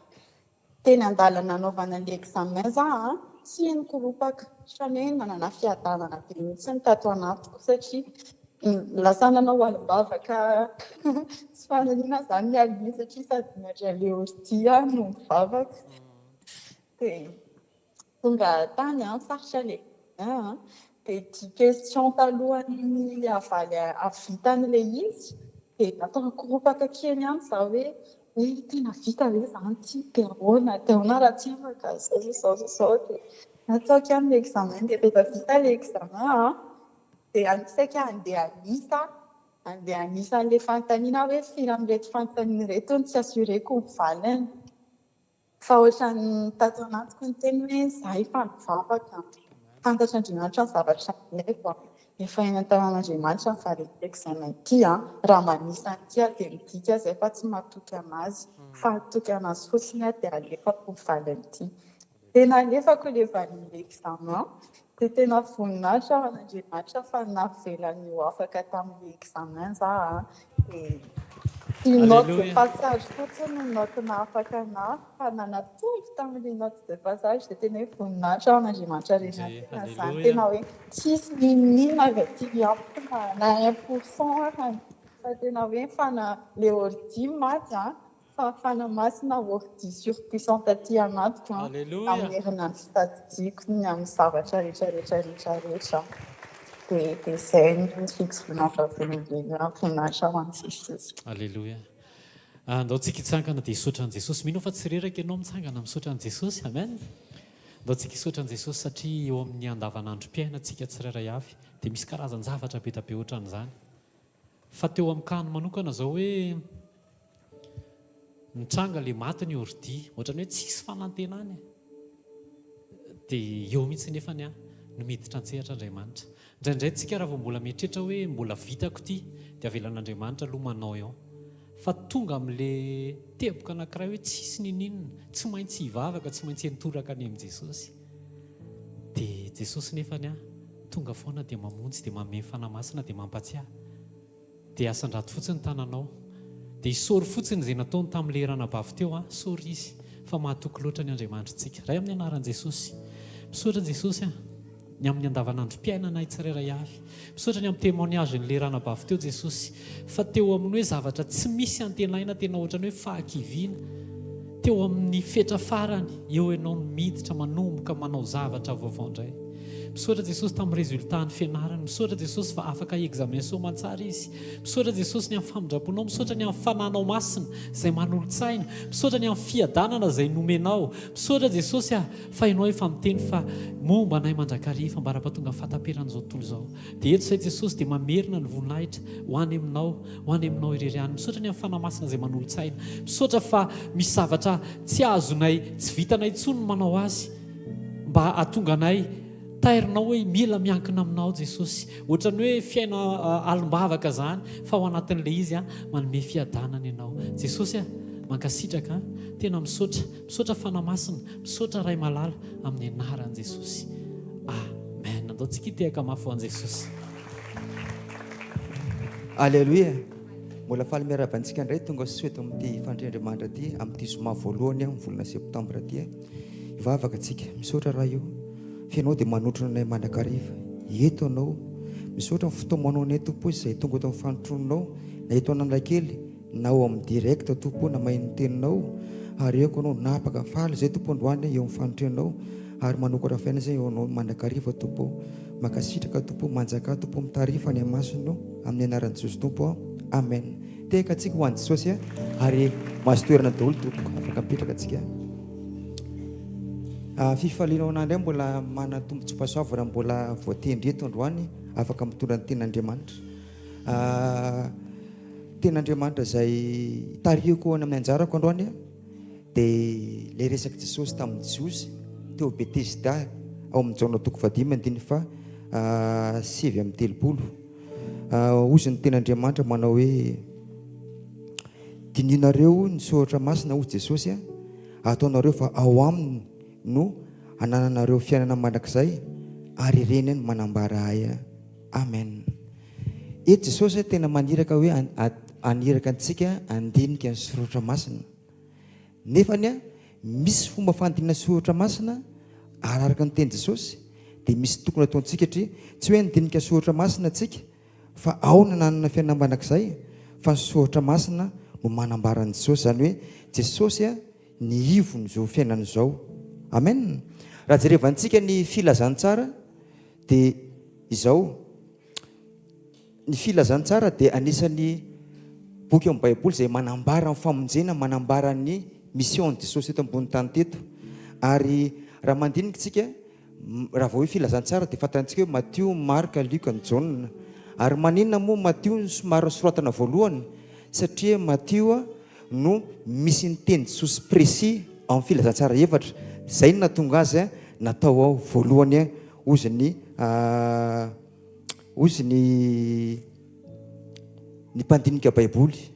Teny an-dalana nanaovana ilay examen za an, tsy nikoropaka, ohatran'ny hoe nanana fiadanana be mihitsy ny tato anatiko satria lasa nanao alim-bavaka tsy faniriana izany ny alin'iny satria sady miandry an'ilay ordi aho no mivavaka. Dia. Tonga tany an, sarotra le examen an, dia dix questions talohan'ny havaly hahavita an'ilay izy dia natao nikoropaka kely ihany za hoe hoe tena vita ve izany ity, dia ahoana, dia ahoana raha tsy afaka, izao sy izao sy izao, dia nataoko ihany ny examen dia rehefa vita ilay examen an, dia saika handeha hanisa handeha hanisa an'ilay fanontaniana aho hoe firy amin'ireto fanontaniana ireto no tsy assurer-ko ny valiny. Fa ohatran'ny tato anatiko niteny hoe za efa nivavaka, fantatr'Andriamanitra ny zavatra ilaiko, efa eny an-tanan'Andriamanitra ny valin'ity examen ity an, raha manisa an'ity aho dia midika izay fa tsy matoky an'azy, fa hatoky an'azy fotsiny aho dia alefako ny valin'ity. Dia nalefako ilay valin'ilay examen, dia tena voninahitra ho an'Andriamanitra fa navelany ho afaka tamin'ilay examen za an, dia ny note de passage fotsiny no note nahafaka anah fa nanatombo tamin'ilay note de passage dia tena hoe voninahitra ho an'Andriamanitra irery ihany tena izany tena hoe tsisy n'inon'inona avy aty amiko na na un pour cent arany fa tena hoe fana le ordi maty an Fa fanahy masina ordi surpuissante aty anatiko an, hamerina ny fitadidiako ny amin'ny zavatra rehetra rehetra rehetra rehetra dia dia izay ny fijoroana vavolombelona voninahitra ho an'i Jesosy. Aleloia. Andao tsika hitsangana dia hisaotra an'i Jesosy. Mino aho fa tsy reraka ianao mitsangana misaotra an'i Jesosy. Amen. Andao tsika hisaotra an'i Jesosy satria eo amin'ny andavanandrom-piainantsika tsirairay avy dia misy karazan-javatra be dia be ohatran'izany. Fa teo amin'ny cas-ny manokana izao hoe nitranga ilay maty ny ordi, ohatran'ny hoe tsisy fanantenana e. Dia eo mihitsy nefany an, no miditra an-tsehatra Andriamanitra. Indraindray tsika raha vao mbola mieritreritra hoe mbola vitako ity, dia avelan'Andriamanitra aloha manao eo. Fa tonga amin'ilay teboka anankiray hoe tsisy ninininona, tsy maintsy hivavaka, tsy maintsy hiantoraka any amin'i Jesosy. Dia Jesosy nefany an, tonga foana dia mamonjy dia manome ny Fanahy Masina dia mampatsiahy. Dia asandrato fotsiny ny tananao. Dia isaory fotsiny izay nataony tamin'ilay ranabavy teo an, isaory izy fa mahatoky loatra ny Andriamanitritsika. Ray amin'ny anaran'i Jesosy. Misaotra Jesosy an, ny amin'ny andavanandrom-piainanay tsirairay avy. Misaotra ny amin'ny témoignage-n'ilay ranabavy teo Jesosy fa teo amin'ny hoe zavatra tsy misy antenaina tena ohatran'ny hoe fahakiviana teo amin'ny fetra farany eo ianao no miditra manomboka manao zavatra vaovao indray. Misaotra Jesosy tamin'ny résultat ny fianarany. Misaotra Jesosy fa afaka examen soamantsara izy. Misaotra Jesosy ny amin'ny famindram-ponao. Misaotra ny amin'ny fananao masina izay manolo-tsaina. Misaotra ny amin'ny fiadanana izay nomenao. Misaotra Jesosy ah fa ianao efa miteny fa momba anay mandrakariva ambara-pahatonga ny fahataperan'izao tontolo izao. Dia eto izay Jesosy dia mamerina ny voninahitra ho any aminao, ho any aminao irery ihany. Misaotra ny amin'ny Fanahy Masina izay manolo-tsaina. Misaotra fa misy zavatra tsy azonay, tsy vitanay intsony ny manao azy mba hahatonga anay tairinao hoe mila miankina aminao Jesosy. Ohatran'ny hoe fiaina alim-bavaka izany fa ao anatin'ilay izy manome fiadanana ianao. Jesosy a, mankasitraka a, tena misaotra. Misaotra Fanahy Masina, misaotra Ray malala amin'ny anaran'i Jesosy. Amen. Andao tsika hitehaka mafy ho an'i Jesosy. Aleloia! Mbola faly miarahaba antsika indray tonga soa eto amin'ity fandriandriamanitra ity amin'ity zoma voalohany amin'ny volana septambra ity. Hivavaka antsika. Misaotra Ray o, fa Ianao dia manotrona anay mandrakariva. Eto Ianao. Misaotra ny fitaomanao anay Tompo izay tonga eto amin'ny fanotrononao na eto Analakely Na ao amin'ny direct Tompo o na maheno ny teninao ary eko anao napaka faly zay Tompo androany eo amin'ny fanotrenao ary manokatra fiainana zay eo anao mandrakariva Tompo o mankasitraka Tompo o manjakà Tompo o mitarifa any amasina amin'ny anaran'i Jesosy Tompo o Amen tehaka antsika ho an'i Jesosy a ary mahazo toerana daholo tompoko afaka mipetraka antsika fifaliana ho anah indray mbola manana tombontsoa-pahasoavana mbola voatendry eto androany afaka mitondra ny tenin'Andriamanitra Tenin'Andriamanitra izay tarihiko any amin'ny anjarako androany dia ilay resak'i Jesosy tamin'ny Jiosy teo Betesda ao amin'ny Jaona toko fahadimy andininy faha 39. Hozy ny tenin'Andriamanitra manao hoe Dinihinareo ny soratra masina hoy Jesosy ataonareo fa ao aminy no anananareo fiainana mandrakizay ary ireny no manambara ahy. Amen. Eto Jesosy tena maniraka hoe haniraka antsika handinika ny soratra masina. Nefany misy fomba fandinihana soratra masina araraka ny teny Jesosy dia misy tokony ataontsika satria tsy hoe handinika soratra masina antsika fa ao no ananana fiainana mandrakizay fa ny soratra masina no manambara an'i Jesosy. Izany hoe Jesosy ny ivon'izao fiainana izao. Amen. Raha jerevantsika ny filazantsara dia izao, ny filazantsara dia anisan'ny boky ao amin'ny Baiboly izay manambara ny famonjena, manambara ny mission-n'i Jesosy teto ambony tany teto. Ary raha mandinika isika, raha vao hoe filazantsara dia fantantsika hoe Matio, Marka, Lioka, ny Jaona. Ary maninona moa Matio no somary nosoratana voalohany? Satria Matio no misy ny teny Jesosy précis ao amin'ny filazantsara efatra. Izay no nahatonga azy natao ao voalohany hozy ny hozy ny ny mpandinika Baiboly.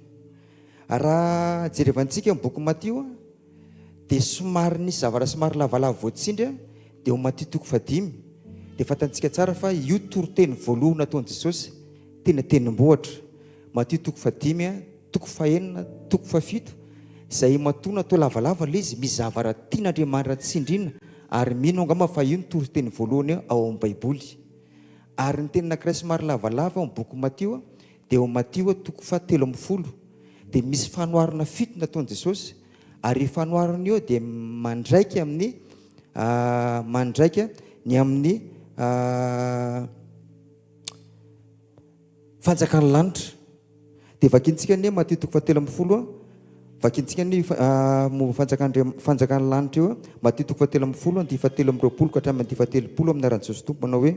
Raha jerevantsika ny boky Matio dia somary nisy zavatra somary lavalava voatsindry dia ao Matio toko fahadimy dia fantantsika tsara fa io toriteny voalohany nataon'i Jesosy teny an-tendrombohitra. Matio toko fahadimy, toko fahenina, toko fahafito, izay matoa natao lavalava ilay izy, misy zavatra tian'Andriamanitra tsindrina ary mino angamba fa io no toriteny voalohany ao amin'ny Baiboly. Ary ny teny anankiray somary lavalava ao amin'ny boky Matio dia ao Matio toko faha 13 dia misy fanoharana fito nataon'i Jesosy ary io fanoharana io dia mandraika amin'ny mandraika ny amin'ny Fanjakan'ny lanitra. Dia vakintsika anie Matio toko fahatelo ambin'ny folo a. Vakintsika anie momba fanjakandria fanjakan'ny lanitra io a. Matio toko fahatelo ambin'ny folo andihy fahatelo amby 20 ka hatramin'ny andihy faha-30 amin'ny anaran'i Jesosy Tompo manao hoe,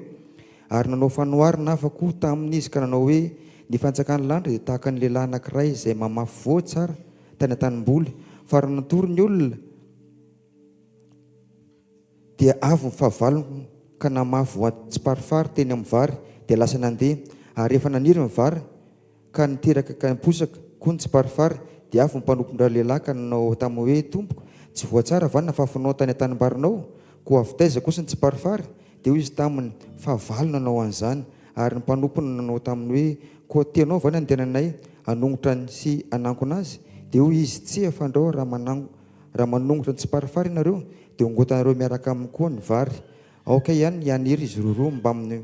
Ary nanao fanoharana hafa koa taminy izy ka nanao hoe, Ny fanjakan'ny lanitra dia tahaka ny lehilahy anankiray izay mamafy voa tsara tany an-tanimboly, fa raha natory ny olona, Dia avy ny fahavalony ka namafy voan-tsiparifary teny amin'ny vary, dia lasa nandeha. Ary rehefa naniry ny vary ka niteraka ka niposaka koa ny tsiparifary, dia avy ny mpanompon-dralehilahy ka nanao taminy hoe, Tompoko, tsy voa tsara va ny nafafinao tany an-tanimbarinao? Koa avy taiza kosa ny tsiparifary? Dia hoy izy taminy, Fahavalo nanao an'izany. Ary ny mpanompony nanao taminy hoe, Koa tianao va ny handehananay hanongotra sy hanankona azy? Dia hoy izy, Tsia, fandrao raha manango Raha manongotra ny tsiparifary ianareo, dia hongotanareo miaraka aminy koa ny vary. Aoka ihany haniry izy roroa mbamin'ny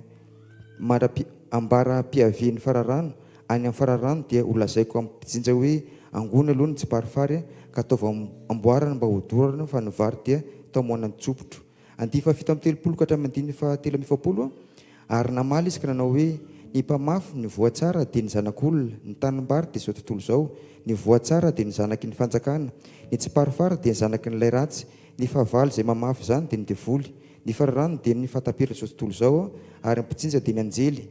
mandra-pi, ambara-piavian'ny fararano. Any amin'ny fararano dia holazaiko amin'ny mpijinja hoe, Angony aloha ny tsiparifary, ka ataovy amboarana mba hodorana, fa ny vary dia taomoana ny tsopotro. Andininy faha-37 ka hatramin'ny andininy faha-43, Ary namaly izy ka nanao hoe, Ny mpamafy ny voa tsara dia ny Zanak'olona, ny tanimbary dia izao tontolo izao, ny voa tsara dia ny zanaky ny fanjakana, ny tsiparifary dia ny zanaky ny lay ratsy, ny fahavalo izay mamafy izany dia ny devoly, ny fararano dia ny fahataperan'izao tontolo izao, ary ny mpijinja dia ny anjely.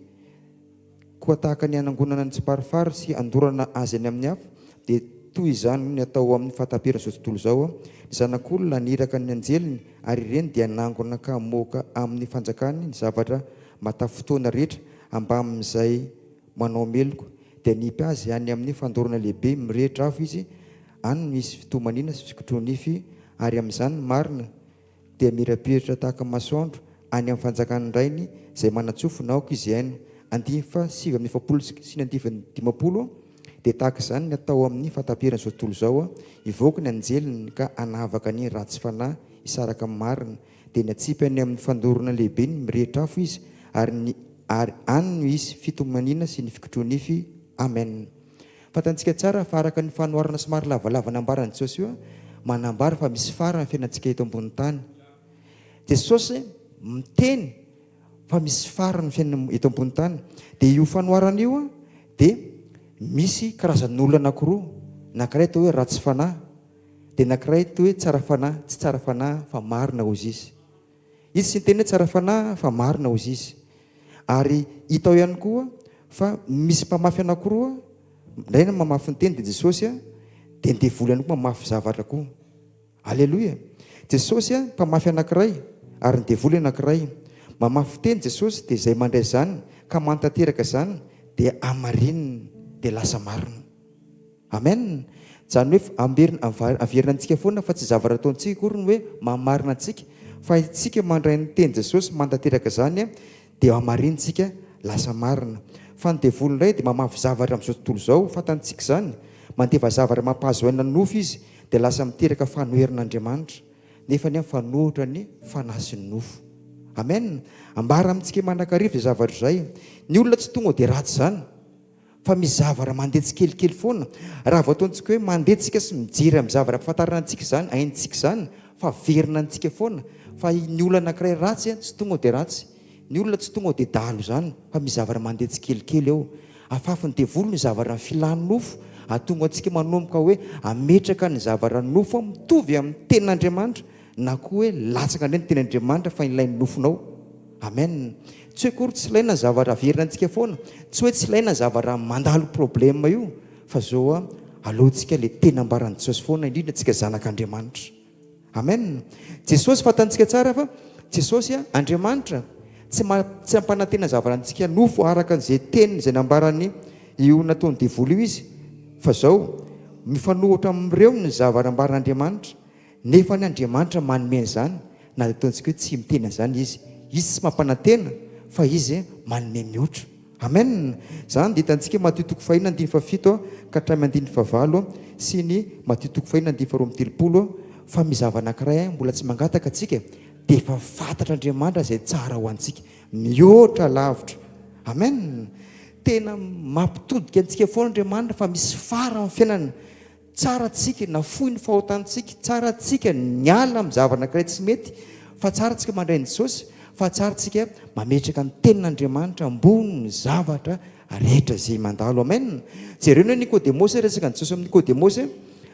Koa tahaka ny hanangonana ny tsiparifary sy handorana azy any amin'ny afo, dia toy izany ny atao amin'ny fahataperan'izao tontolo izao. Ny Zanak'olona haniraka ny anjeliny, ary ireny dia hanangona ka hamoaka amin'ny fanjakany ny zavatra matafotoana rehetra ambamin'izay manao meloka. Dia hanipy azy any amin'ny fandorana lehibe mirehitra afo izy, any no hisy fitomaniana sy fikitroha-nify, ary amin'izany ny marina dia mirapiratra tahaka ny masoandro any amin'ny fanjakan'ny Rainy izay manan-tsofina aoka izy hihaino. Andininy faha 49 sy ny andininy 50 dia tahaka izany ny atao amin'ny fahataperan'izao tontolo izao, hivoaka ny anjeliny ka hanavaka ny ratsy fanahy hisaraka amin'ny marina, dia natsipy any amin'ny fandorona lehibe ny mirehitra afo izy, ary ny ary any no hisy fitomaniana sy ny fikitroha-nify. Amen. Fantantsika tsara fa araka ny fanoharana somary lavalava nambaran'i Jesosy io, manambara fa misy farany ny fiainantsika eto ambonin'ny tany. Jesosy miteny fa misy farany ny fiainana eto ambonin'ny tany. Dia io fanoharana io dia misy karazan'olona anankiroa, anankiray atao hoe ratsy fanahy, dia anankiray atao hoe tsara fanahy, tsy tsara fanahy fa marina hozy izy. Izy tsy niteny hoe tsara fanahy fa marina hozy izy. Ary hita ao ihany koa fa misy mpamafy anankiroa, indray ny mamafy ny teny dia Jesosy, dia ny devoly ihany koa mamafy zavatra koa. Aleloia! Jesosy mpamafy anankiray ary ny devoly anankiray. Mamafy teny Jesosy dia izay mandray izany ka mantanteraka izany dia hamarininy dia lasa marina. Amen! Izany hoe amberina, averina antsika foana fa tsy zavatra ataontsika akory ny hoe mahamarina antsika fa isika mandray ny teny Jesosy mantanteraka izany dia hamarinintsika lasa marina. Fa ny devoly indray dia mamafy zavatra amin'izao tontolo izao, fantantsika izany, mandefa zavatra mampahazo aina ny nofo izy dia lasa miteraka fanoherana Andriamanitra nefa anie mifanohitra ny fanahy sy ny nofo. Amen! Ambara amintsika mandrakariva izay zavatra izay. Ny olona tsy tonga dia ratsy izany. Fa misy zavara mandeha tsikelikely foana. Raha vao ataontsika hoe mandeha tsika sy mijery amin'ny zavatra ampafantarina antsika izany, haintsika izany, fa averina antsika foana. Fa ny olona anankiray ratsy tsy tonga dia ratsy. Ny olona tsy tonga dia dahalo izany fa misy zavatra mandeha tsikelikely eo. Afafin'ny devoly ny zavatra ny filan'ny nofo, ahatonga antsika manomboka hoe hametraka ny zavatra nofo mitovy amin'ny tenin'Andriamanitra na koa hoe latsaka indray ny tenin'Andriamanitra fa ilain'ny nofonao. Amen. Tsy hoe akory tsy ilaina ny zavatra averina antsika foana, tsy hoe tsy ilaina ny zavatra mandalo problème io fa zao a, aleontsika le teny ambaran'i Jesosy foana indrindra tsika zanak'Andriamanitra. Amen. Jesosy fantantsika tsara fa Jesosy Andriamanitra tsy tsy hampanantena zavatra antsika nofo araka izay teniny izay nambarany io nataon'ny devoly io izy fa zao mifanohitra amin'ireo ny zavatra ambaran'Andriamanitra nefa ny Andriamanitra manome an'izany na dia ataontsika hoe tsy miteny an'izany izy. Izy tsy mampanantena fa izy manome mihoatra. Amen! Izany dia hitantsika Matio toko fahenina andininy fahafito ka hatramin'ny andininy fahavalo sy ny Matio toko fahenina andininy faharoa 32 fa misy zava anankiray mbola tsy mangataka antsika dia efa fantatr'Andriamanitra izay tsara ho antsika mihoatra lavitra. Amen! Tena mampitodika antsika foana Andriamanitra fa misy fara amin'ny fiainana. Tsara tsika nafoy ny fahotantsika, tsara tsika niala amin'ny zavatra anankiray tsy mety, fa tsara tsika mandray an'i Jesosy, fa tsara tsika mametraka ny tenin'Andriamanitra ambonin'ny zavatra rehetra izay mandalo. Amen. Jereo ny hoe Nikodemosy, resaka an'i Jesosy amin'i Nikodemosy,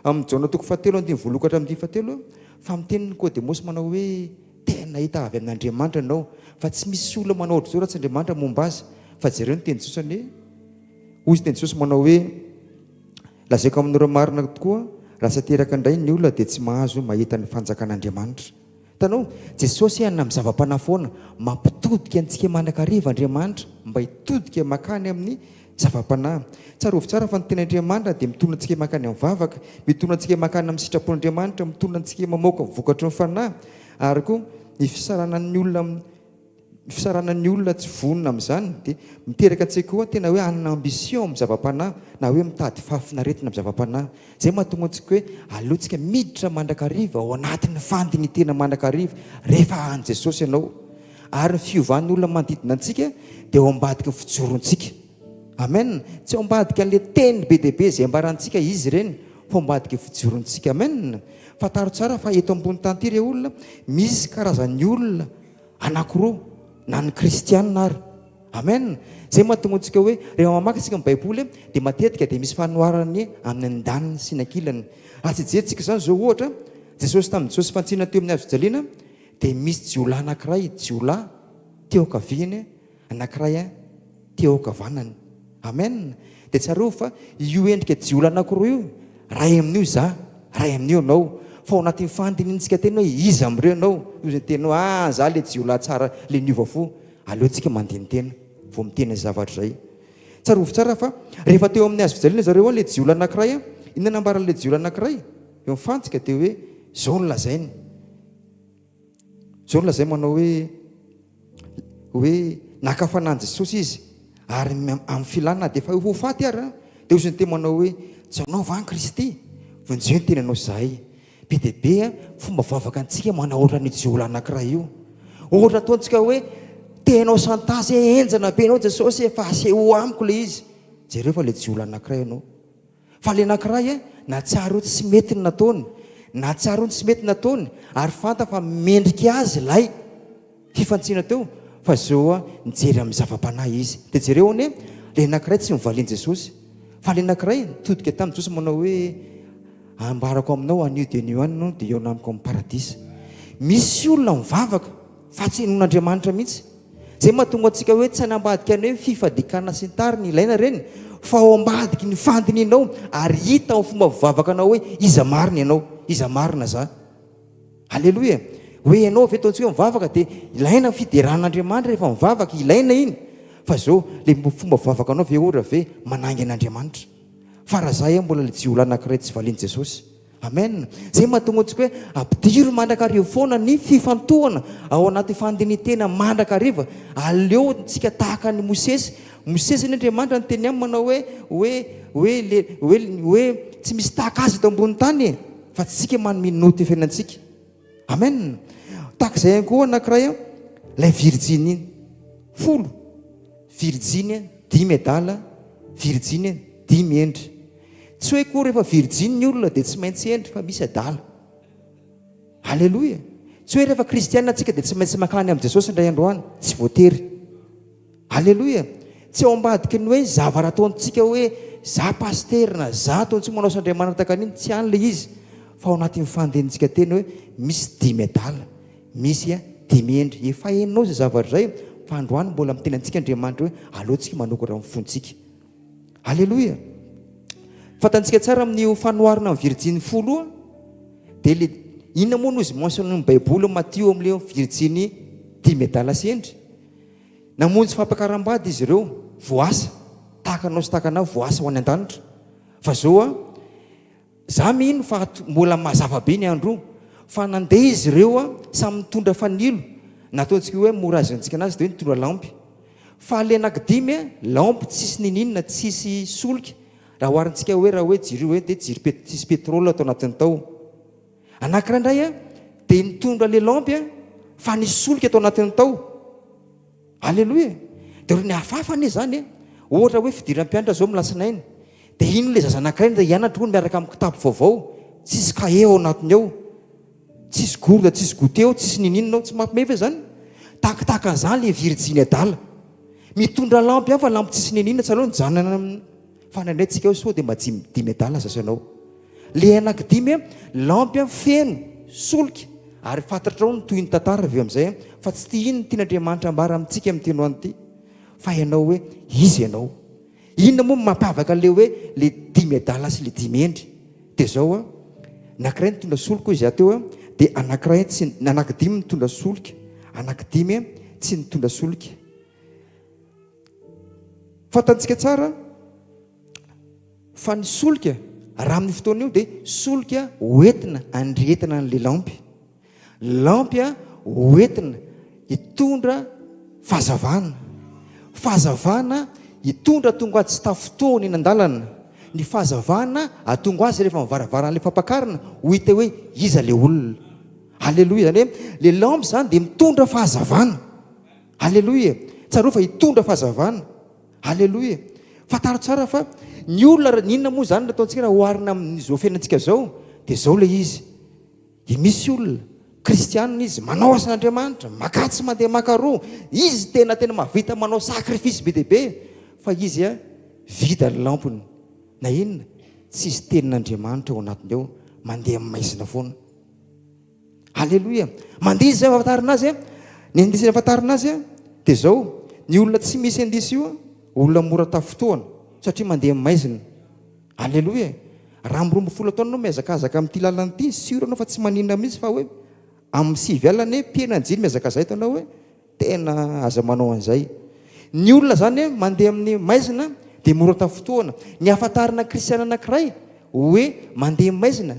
amin'ny Jaona toko fahatelo andininy voalohany ka hatramin'ny andininy fahatelo, fa miteny Nikodemosy manao hoe, tena hita avy amin'Andriamanitra ianao, fa tsy misy olona manao ohatr'izao raha tsy Andriamanitra momba azy. Fa jereo ny tenin'i Jesosy anie, hoy izy teny Jesosy manao hoe, Lazaiko aminareo marina tokoa, raha tsy ateraka indray ny olona dia tsy mahazo mahita ny fanjakan'Andriamanitra. Hitanao, Jesosy hanana amin'ny zava-panahy foana, mampitodika antsika mandrakariva Andriamanitra mba hitodika mankany amin'ny zava-panahy. Tsarovy tsara fa ny tenin'Andriamanitra dia mitondra antsika mankany amin'ny vavaka, mitondra antsika mankany amin'ny sitrapon'Andriamanitra, mitondra antsika mamoaka vokatry ny fanahy, ary koa ny fisaranan'ny olona amin'ny Ny fisarahana ny olona tsy vonona amin'izany dia miteraka antsika koa tena hoe hanana ambition amin'ny zava-panahy na hoe mitady fahafinaretana amin'ny zava-panahy. Izay mahatonga antsika hoe aleontsika miditra mandrakariva ao anatin'ny fandinitena mandrakariva rehefa an'i Jesosy ianao. Ary ny fiovan'ny olona manodidina antsika dia ao ambadiky ny fijorontsika. Amen. Tsy ao ambadika an'ilay teny be dia be izay ambarantsika izy ireny fa ao ambadiky ny fijorontsika. Amen. Fantaro tsara fa eto ambony tany ity re olona misy karazan'ny olona Anakiroa, na ny kristianina ary. Amen! Izay mahatonga antsika hoe rehefa mamaky isika ny Baiboly dia matetika dia misy fanoharany amin'ny andaniny sy ny ankilany. Raha tsy jerintsika izany izao ohatra, Jesosy tamin'i Jesosy fantsina teo amin'ny hazo fijaliana dia misy jiolahy anankiray, jiolahy teo ankaviany, anankiray teo ankavanany. Amen! Dia tsarovy fa io endrika jiolahy anankiroa io, ray amin'io izaho, ray amin'io ianao. Fa ao anatin'ny fandinihintsika tena hoe iza amin'ireo ianao? Io izay teny hoe ah za le jiolahy tsara, le niova fo. Aleontsika mandini-tena vao miteny izay zavatra izay. Tsarovy tsara fa rehefa teo amin'ny hazo fijaliana zareo an, le jiolahy anankiray an, inona nambaran'ilay jiolahy anankiray eo amin'ny fantsika dia hoe izao no lazainy. Izao no lazainy manao hoe hoe naka fanahy an'i Jesosy izy ary amin'ny filana na dia efa ho faty ary dia hozy ny teny manao hoe tsy anao va ny Kristy? Vonjeo ny tenanao izahay. Be dia be fomba vavaka antsika manao ohatran'io jiolahy anankiray io. Ohatra ataontsika hoe te hanao chantage henjana be ianao Jesosy fa aseho amiko ilay izy. Jereo fa ilay jiolahy anankiray ianao. Fa ilay anankiray nahatsiaro hoe tsy mety ny nataony, nahatsiaro hoe tsy mety ny nataony ary fantany fa mendrika azy ilay fifantsiana teo fa zao nijery amin'ny zava-panahy izy. Dia jereo anie, ilay anankiray tsy novalian'i Jesosy fa ilay anankiray nitodika tamin'i Jesosy manao hoe ambarako aminao anio dia anio ihany no dia hihaona amiko amin'ny paradisa. Misy olona mivavaka fa tsy henoin'Andriamanitra mihitsy. Izay mahatonga antsika hoe tsy hanambadika ny hoe fifadikana sy ny tariny ilaina ireny fa ao ambadiky ny fandinianao ary hita ao fomba fivavakanao hoe iza marina ianao, iza marina za. Aleloia. Hoe ianao ve ataontsika hoe mivavaka dia ilaina ny fiderana Andriamanitra rehefa mivavaka, ilaina iny. Fa zao, le fomba fivavakanao ve ohatra ve manainga an'Andriamanitra? Fa raha za mbola le jiolahy anankiray tsy valian'i Jesosy. Amen! Zay mahatonga antsika hoe ampidiro mandrakariva foana ny fifantohana ao anaty fandinitena mandrakariva. Aleo tsika tahaka an'i Mosesy. Mosesy anie Andriamanitra niteny aminy manao hoe hoe hoe le hoe hoe tsy misy tahaka azy eto ambony tany e! Fa tsy tsika manome note fiainantsika. Amen! Tahaka izay ihany koa anankiray an, ilay virjiny iny. Folo. Virjiny dimy adala, virjiny dimy hendry. Tsy hoe koa rehefa virjiny ny olona dia tsy maintsy hendry fa misy adala. Aleloia! Tsy hoe rehefa kristiana tsika dia tsy maintsy mankany amin'i Jesosy indray andro any, tsy voatery. Aleloia! Tsy ao ambadiky ny hoe zavara ataontsika hoe za pasitera na za ataontsika manao sandriamanana tahaka an'iny, tsy any ilay izy fa ao anatin'ny fandehantsika teny hoe misy dimy adala, misy dimy hendry. Efa henonao izay zavatra izay fa androany mbola miteny antsika Andriamanitra hoe aleo tsika manokatra ny fontsika. Aleloia! Fantantsika tsara amin'io fanoharana amin'ny virjiny folo io dia le inona moa no izy mentionne ny Baiboly Matio amin'ilay virjiny dimy adala sy hendry? Namonjy fampakaram-bady izy ireo, voasa, tahaka anao sy tahaka anah, voasa ho any an-danitra. Fa zao an, za mino fa mbola mazava be ny andro io, fa nandeha izy ireo an, samy nitondra fanilo, na ataontsika hoe mora azontsika anazy dia hoe nitondra lampy. Fa le anankidimy an, lampy tsisy niniana, tsisy solika, raha oharintsika hoe raha hoe jiro hoe dia jiro pet- tsisy pétrole tao anatiny tao. Anankiray indray an, dia nitondra le lampy an, fa nisy solika tao anatiny tao. Aleloia e! Dia ohatran'ny hafahafa anie izany e! Ohatra hoe fidiram-pianatra izao amin'ny alatsinainy, dia iny ilay zaza anankiray ndeha hianatra hono miaraka amin'ny kitapo vaovao, tsisy kahie ao anatiny ao, tsisy gourde, tsisy goûter ao, tsisy ninininona ao, tsy mampiomehy ve izany? Tahakitahaka an'izany ilay virjiny adala. Mitondra lampy ihany fa lampy tsisy ninininona, tsy aleo nijanona any amin'ny. Fa indraindray tsika hoe sao dia mba dimy adala aza ianao. Le anankidimy a, lampy a feno solika ary fantatrao ny tohin'ny tantara avy eo amin'izay a, fa tsy ity iny no tian'Andriamanitra ambara amintsika amin'ity androany ity fa ianao hoe iza ianao. Inona moa no mampiavaka an'le hoe le dimy adala sy le dimy hendry? Dia izao a, ny anankiray nitondra solika hoy izaho teo a, dia anankiray tsy, ny anankidimy nitondra solika, anankidimy tsy nitondra solika. Fantantsika tsara fa ny solika raha amin'io fotoana io dia solika hoentina handrehetana an'ilay lampy. Lampy hoentina hitondra fahazavana. Fahazavana hitondra tonga azy tsy tafintohina eny an-dalana. Ny fahazavana hahatonga azy rehefa mivaravaran'ilay fampakarana ho hita hoe iza ilay olona. Aleloia. Izany hoe ilay lampy izany dia mitondra fahazavana. Aleloia! Tsarovy fa hitondra fahazavana. Aleloia! Fantaro tsara fa ny olona, ny inona moa izany no ataontsika raha oharina amin'izao fiainantsika izao? Dia izao ilay izy, dia misy olona, kristianina izy, manao asan'Andriamanitra, makatsy mandeha maka roa, izy tena tena mahavita manao sacrifice be dia be, fa izy a, vide ny lampiny. Na inona? Tsisy tenin'Andriamanitra ao anatiny ao, mandeha amin'ny maizina foana. Aleloia! Mandihy izay ahafantarana azy, ny indisy ahafantarana azy dia izao, ny olona tsy misy indisy io, olona mora tafintohana satria mandeha amin'ny maizina. Aleloia! Raha amin'ny 12 taona ianao mihazakazaka amin'ity lalana ity, sûr ianao fa tsy maninona mihitsy fa hoe amin'ny sivy alina anie mpiena ny jiro mihazakazaha eto ianao hoe Tena aza manao an'izay. Ny olona izany mandeha amin'ny maizina dia mora tafintohana. Ny ahafantarana kristiana anankiray hoe mandeha maizina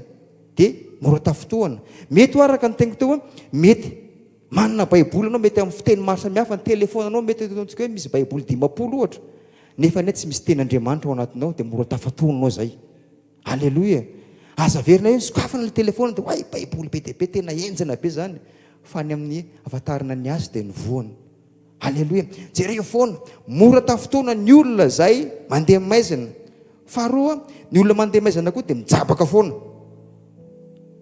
dia mora tafintohana. Mety ho araka ny teniko teo hoe mety manana baiboly ianao, mety amin'ny fiteny maro samihafa, ny telefaonanao mety ataontsika hoe misy baiboly 50 ohatra, nefa anie tsy misy tenin'Andriamanitra ao anatinao dia mora tafintohana ianao izay. Aleloia e! Aza averina hoe sokafana ilay telephone dia oay baiboly be dia be tena henjana be zany fa ny amin'ny afantarana ny azy dia ny voany. Aleloia! Jereo foana, mora tafintohina ny olona izay mandeha maizina. Faharoa, ny olona mandeha maizina koa dia mijabaka foana.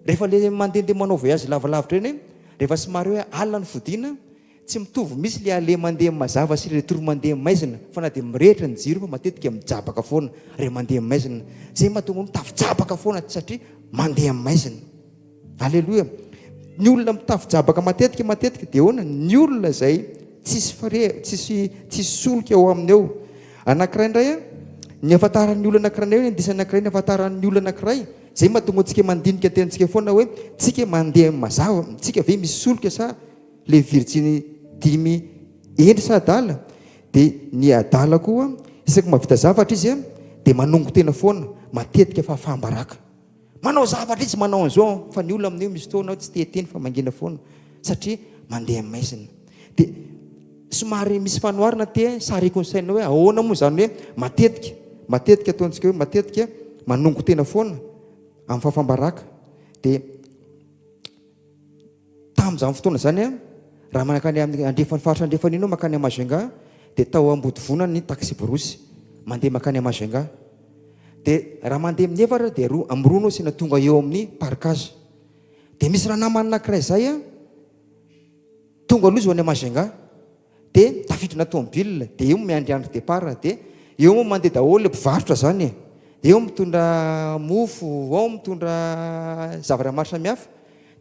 Rehefa le mandehandeha manao voyage lavilavitra ireny, rehefa somary hoe alina ny fodiana, Tsy mitovy mihitsy le aller mandeha mazava sy retour mandeha maizina fa na dia mirehitra ny jiro fa matetika mijabaka foana re mandeha maizina. Zay mahatonga ny tafijabaka foana satria mandeha maizina. Aleloia. Ny olona mitafijabaka matetika matetika dia ahoana? Ny olona izay tsisy frais, tsisy tsisy solika ao aminy ao. Anankiray indray an, ny ahafantaran'ny olona anankiray indray, ny indice anankiray ny ahafantaran'ny olona anankiray, zay mahatonga antsika mandinika ny tenantsika foana hoe tsika mandeha mazava, tsika ve misy solika sa Le virjiny dimy hendry sa adala? De ny adala koa isaky mahavita zavatra izy de manongo tena foana, matetika fahafaham-baraka. Manao zavatra izy manao an'izao fa ny olona amin'io misy fotoana tsy te hiteny fa mangina foana satria mandeha maizina. De somary misy fanoharana te sariko ny saina hoe ahoana moa izany hoe matetika, matetika ataontsika hoe matetika manongo tena foana amin'ny fahafaham-baraka. De Tamin'izany fotoana izany, raha mankany amin'ny andrefan'ny faritra andrefana iny ianao mankany Majunga, dia tao Ambodivona ny taxi-brousse mandeha mankany Majunga. Dia raha mandeha amin'ny efatra dia roa amin'ny roa no asiana tonga eo amin'ny parcage. Dia misy ranamana anankiray izay. Tonga aloha izy ho any Majunga, dia tafiditra anaty tomobile, dia eo miandriandry départ, dia eo moa mandeha daholo ilay mpivarotra izany e. Eo mitondra mofo, ao mitondra zavatra maro samihafa,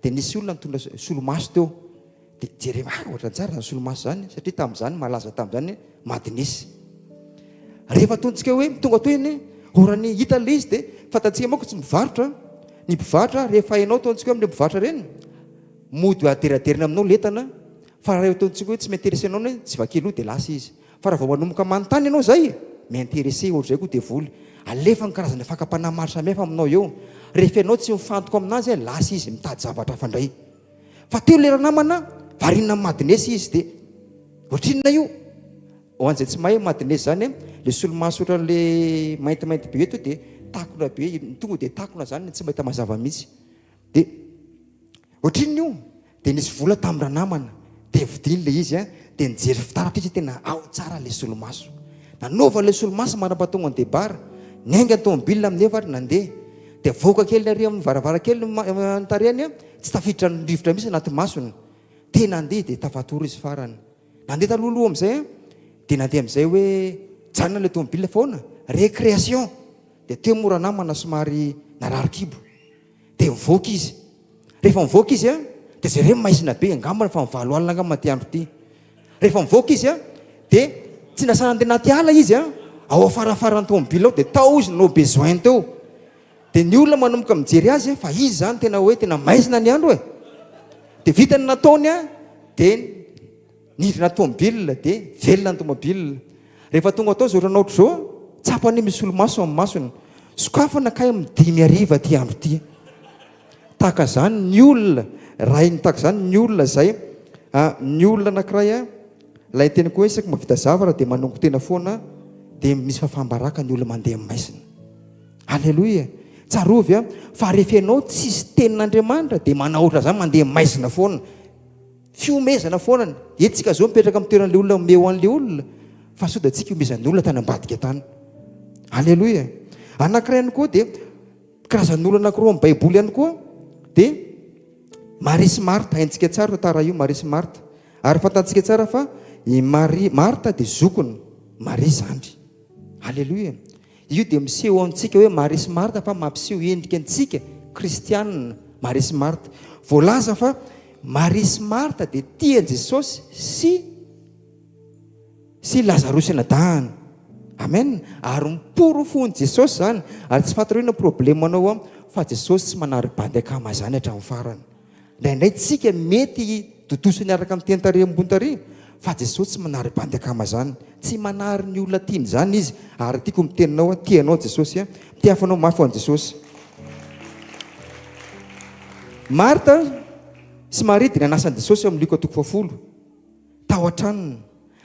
dia nisy olona nitondra solomaso teo. Dia jereo, ah ohatran'ny tsara izany solomaso izany, satria tamin'izany malaza tamin'izany madness. Rehefa ataontsika hoe tonga toy ny oran'ny hita ilay izy dia fantatsika manko tsy mivarotra ny mpivarotra rehefa hainao ataontsika hoe amin'ireo mpivarotra ireny mody aderaderina aminao ny entana fa raha ataontsika hoe tsy mi-interesse anao ny tsy vaky loha dia lasa izy. Fa raha vao manomboka manontany ianao izay, mi-interesse ohatr'izay koa devoly. Alefa ny karazana fakam-panahy maro samihafa aminao eo. Rehefa ianao tsy mifantoka aminazy, lasa izy mitady zavatra hafa indray. Fa teo le ranamana variana amin'ny madness izy dia ohatrinona io? Ho an'izay tsy mahay madness zany le solomaso ohatran'le maintimainty be eto dia takona be, tonga dia takona zany tsy mahita mazava mihitsy. Dia ohatrinona io? Dia nisy vola tamin'ny ranamana dia vidiny le izy dia nijery fitaratra izy tena ao tsara le solomaso. Nanaovany le solomaso mandrapatonga ny debara, niainga ny tomobile amin'ny efatra nandeha. Dia avoaka kely ary amin'ny varavarankely ny tarehiny, tsy tafiditra ny rivotra mihitsy anaty masony. Dia nandeha dia tafatory izy farany. Nandeha talohaloha amin'izay dia nandeha amin'izay hoe janona ilay tomobile fa ahoana? Récréation! Dia teo moa ranamana somary narary kibo. Dia nivoaka izy. Rehefa mivoaka izy dia jereo maizina be, angamba efa valo alina angamba ity andro ity. Rehefa mivoaka izy dia tsy nasaina nandeha anaty ala izy ao afarafaran'ny tomobile ao dia tao izy no besoin teo. Dia ny olona manomboka mijery azy fa izy izany tena hoe tena maizina ny andro e. Dia vita ny nataony dia nidina tomobile dia velona ny tomobile. Rehefa tonga tao izao ohatranao ohatr'izao, tsapany hoe misy solomaso amin'ny masony. Sokafana kay amin'ny dimy hariva ity andro ity. Tahaka izany ny olona, raha iny tahaka izany ny olona izay, ny olona anankiray, ilay teniko hoe isaky mahavita zavatra dia manongo tena foana, dia misy fahafaham-baraka ny olona mandeha amin'ny maizina. Aleloia! Tsarovy fa rehefa ianao tsisy tenin'Andriamanitra dia manao ohatran'izany mandeha maizina foana. Fihomezana foana. Eto tsika zao mipetraka amin'ny toeran'ilay olona omeo an'ilay olona fa sao dia tsika ihomezan'ny olona tany ambadika tany. Aleloia. Anankiray ihany koa dia karazan'olona anankiroa amin'ny Baiboly ihany koa dia Maria sy Marta. Haintsika tsara io tantara io, Maria sy Marta. Ary fantantsika tsara fa i Maria, Marta dia zokiny, Maria zandry. Aleloia. Io dia miseho amintsika hoe Maria sy Marta fa mampiseho endrika antsika kristianina Maria sy Marta. Voalaza fa Maria sy Marta dia tia an'i Jesosy sy sy Lazarosy anadahany. Amen. Ary niporofoin'i Jesosy izany. Ary tsy fantatrao inona problème-nao ao fa Jesosy tsy manary bandy akama izany hatramin'ny farany. Indraindray tsika mety dodosiny araka ny teny tary ambony tary fa Jesosy tsy manary bandy akama zany. Tsy manary ny olona tiany zany izy ary tiako miteny anao tia anao Jesosy a. Mitehafa anao mafy ho an'i Jesosy. Marta sy Maria dia nanasa an'i Jesosy ao amin'ny Lioka toko fahafolo. Tao an-tranony.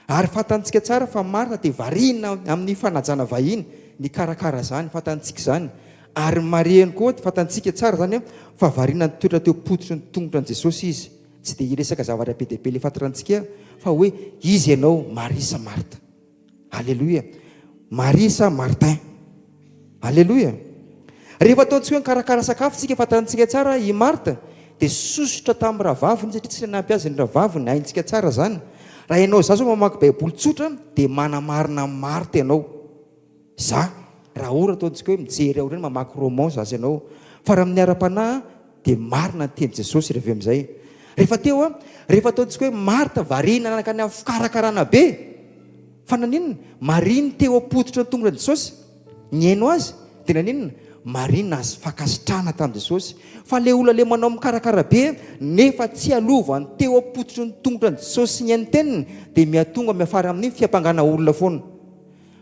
Ary fantantsika tsara fa Marta dia variana amin'ny fanajana vahiny, nikarakara izany, fantantsika izany. Ary Maria ihany koa, fantantsika tsara izany fa variana nitoetra teo am-pototry ny tongotra an'i Jesosy izy. Tsy dia hiresaka zavatra be dia be ilay fantarantsika fa hoe iza ianao, Maria sa Marta? Aleloia! Maria sa Martin? Aleloia! Rehefa ataontsika hoe nikarakara sakafo isika, fantatsika tsara i Martha dia sosotra tamin'ny rahavaviny satria tsy nanampy azy ny rahavaviny, haintsika tsara izany. Raha ianao za zao mamaky baiboly tsotra dia manamarina an'i Martha ianao. Za, raha ora ataontsika hoe mijery aoriana mamaky roman za sy ianao. Fa raha amin'ny ara-panahy dia marina ny tenin'i Jesosy rehefa avy amin'izay. Rehefa teo an, rehefa ataontsika hoe Martha variana nankany amin'ny fikarakarana be. Fa naninona? Maria no teo am-pototra ny tongotra an'i Jesosy, nihaino azy, dia naninona? Maria nahazo fankasitrahana tamin'i Jesosy. Fa ilay olona ilay manao mikarakara be nefa tsy alovany teo am-pototry ny tongotra an'i Jesosy sy nihaino ny teniny, dia mihatonga miafara amin'ny fiampangana olona foana.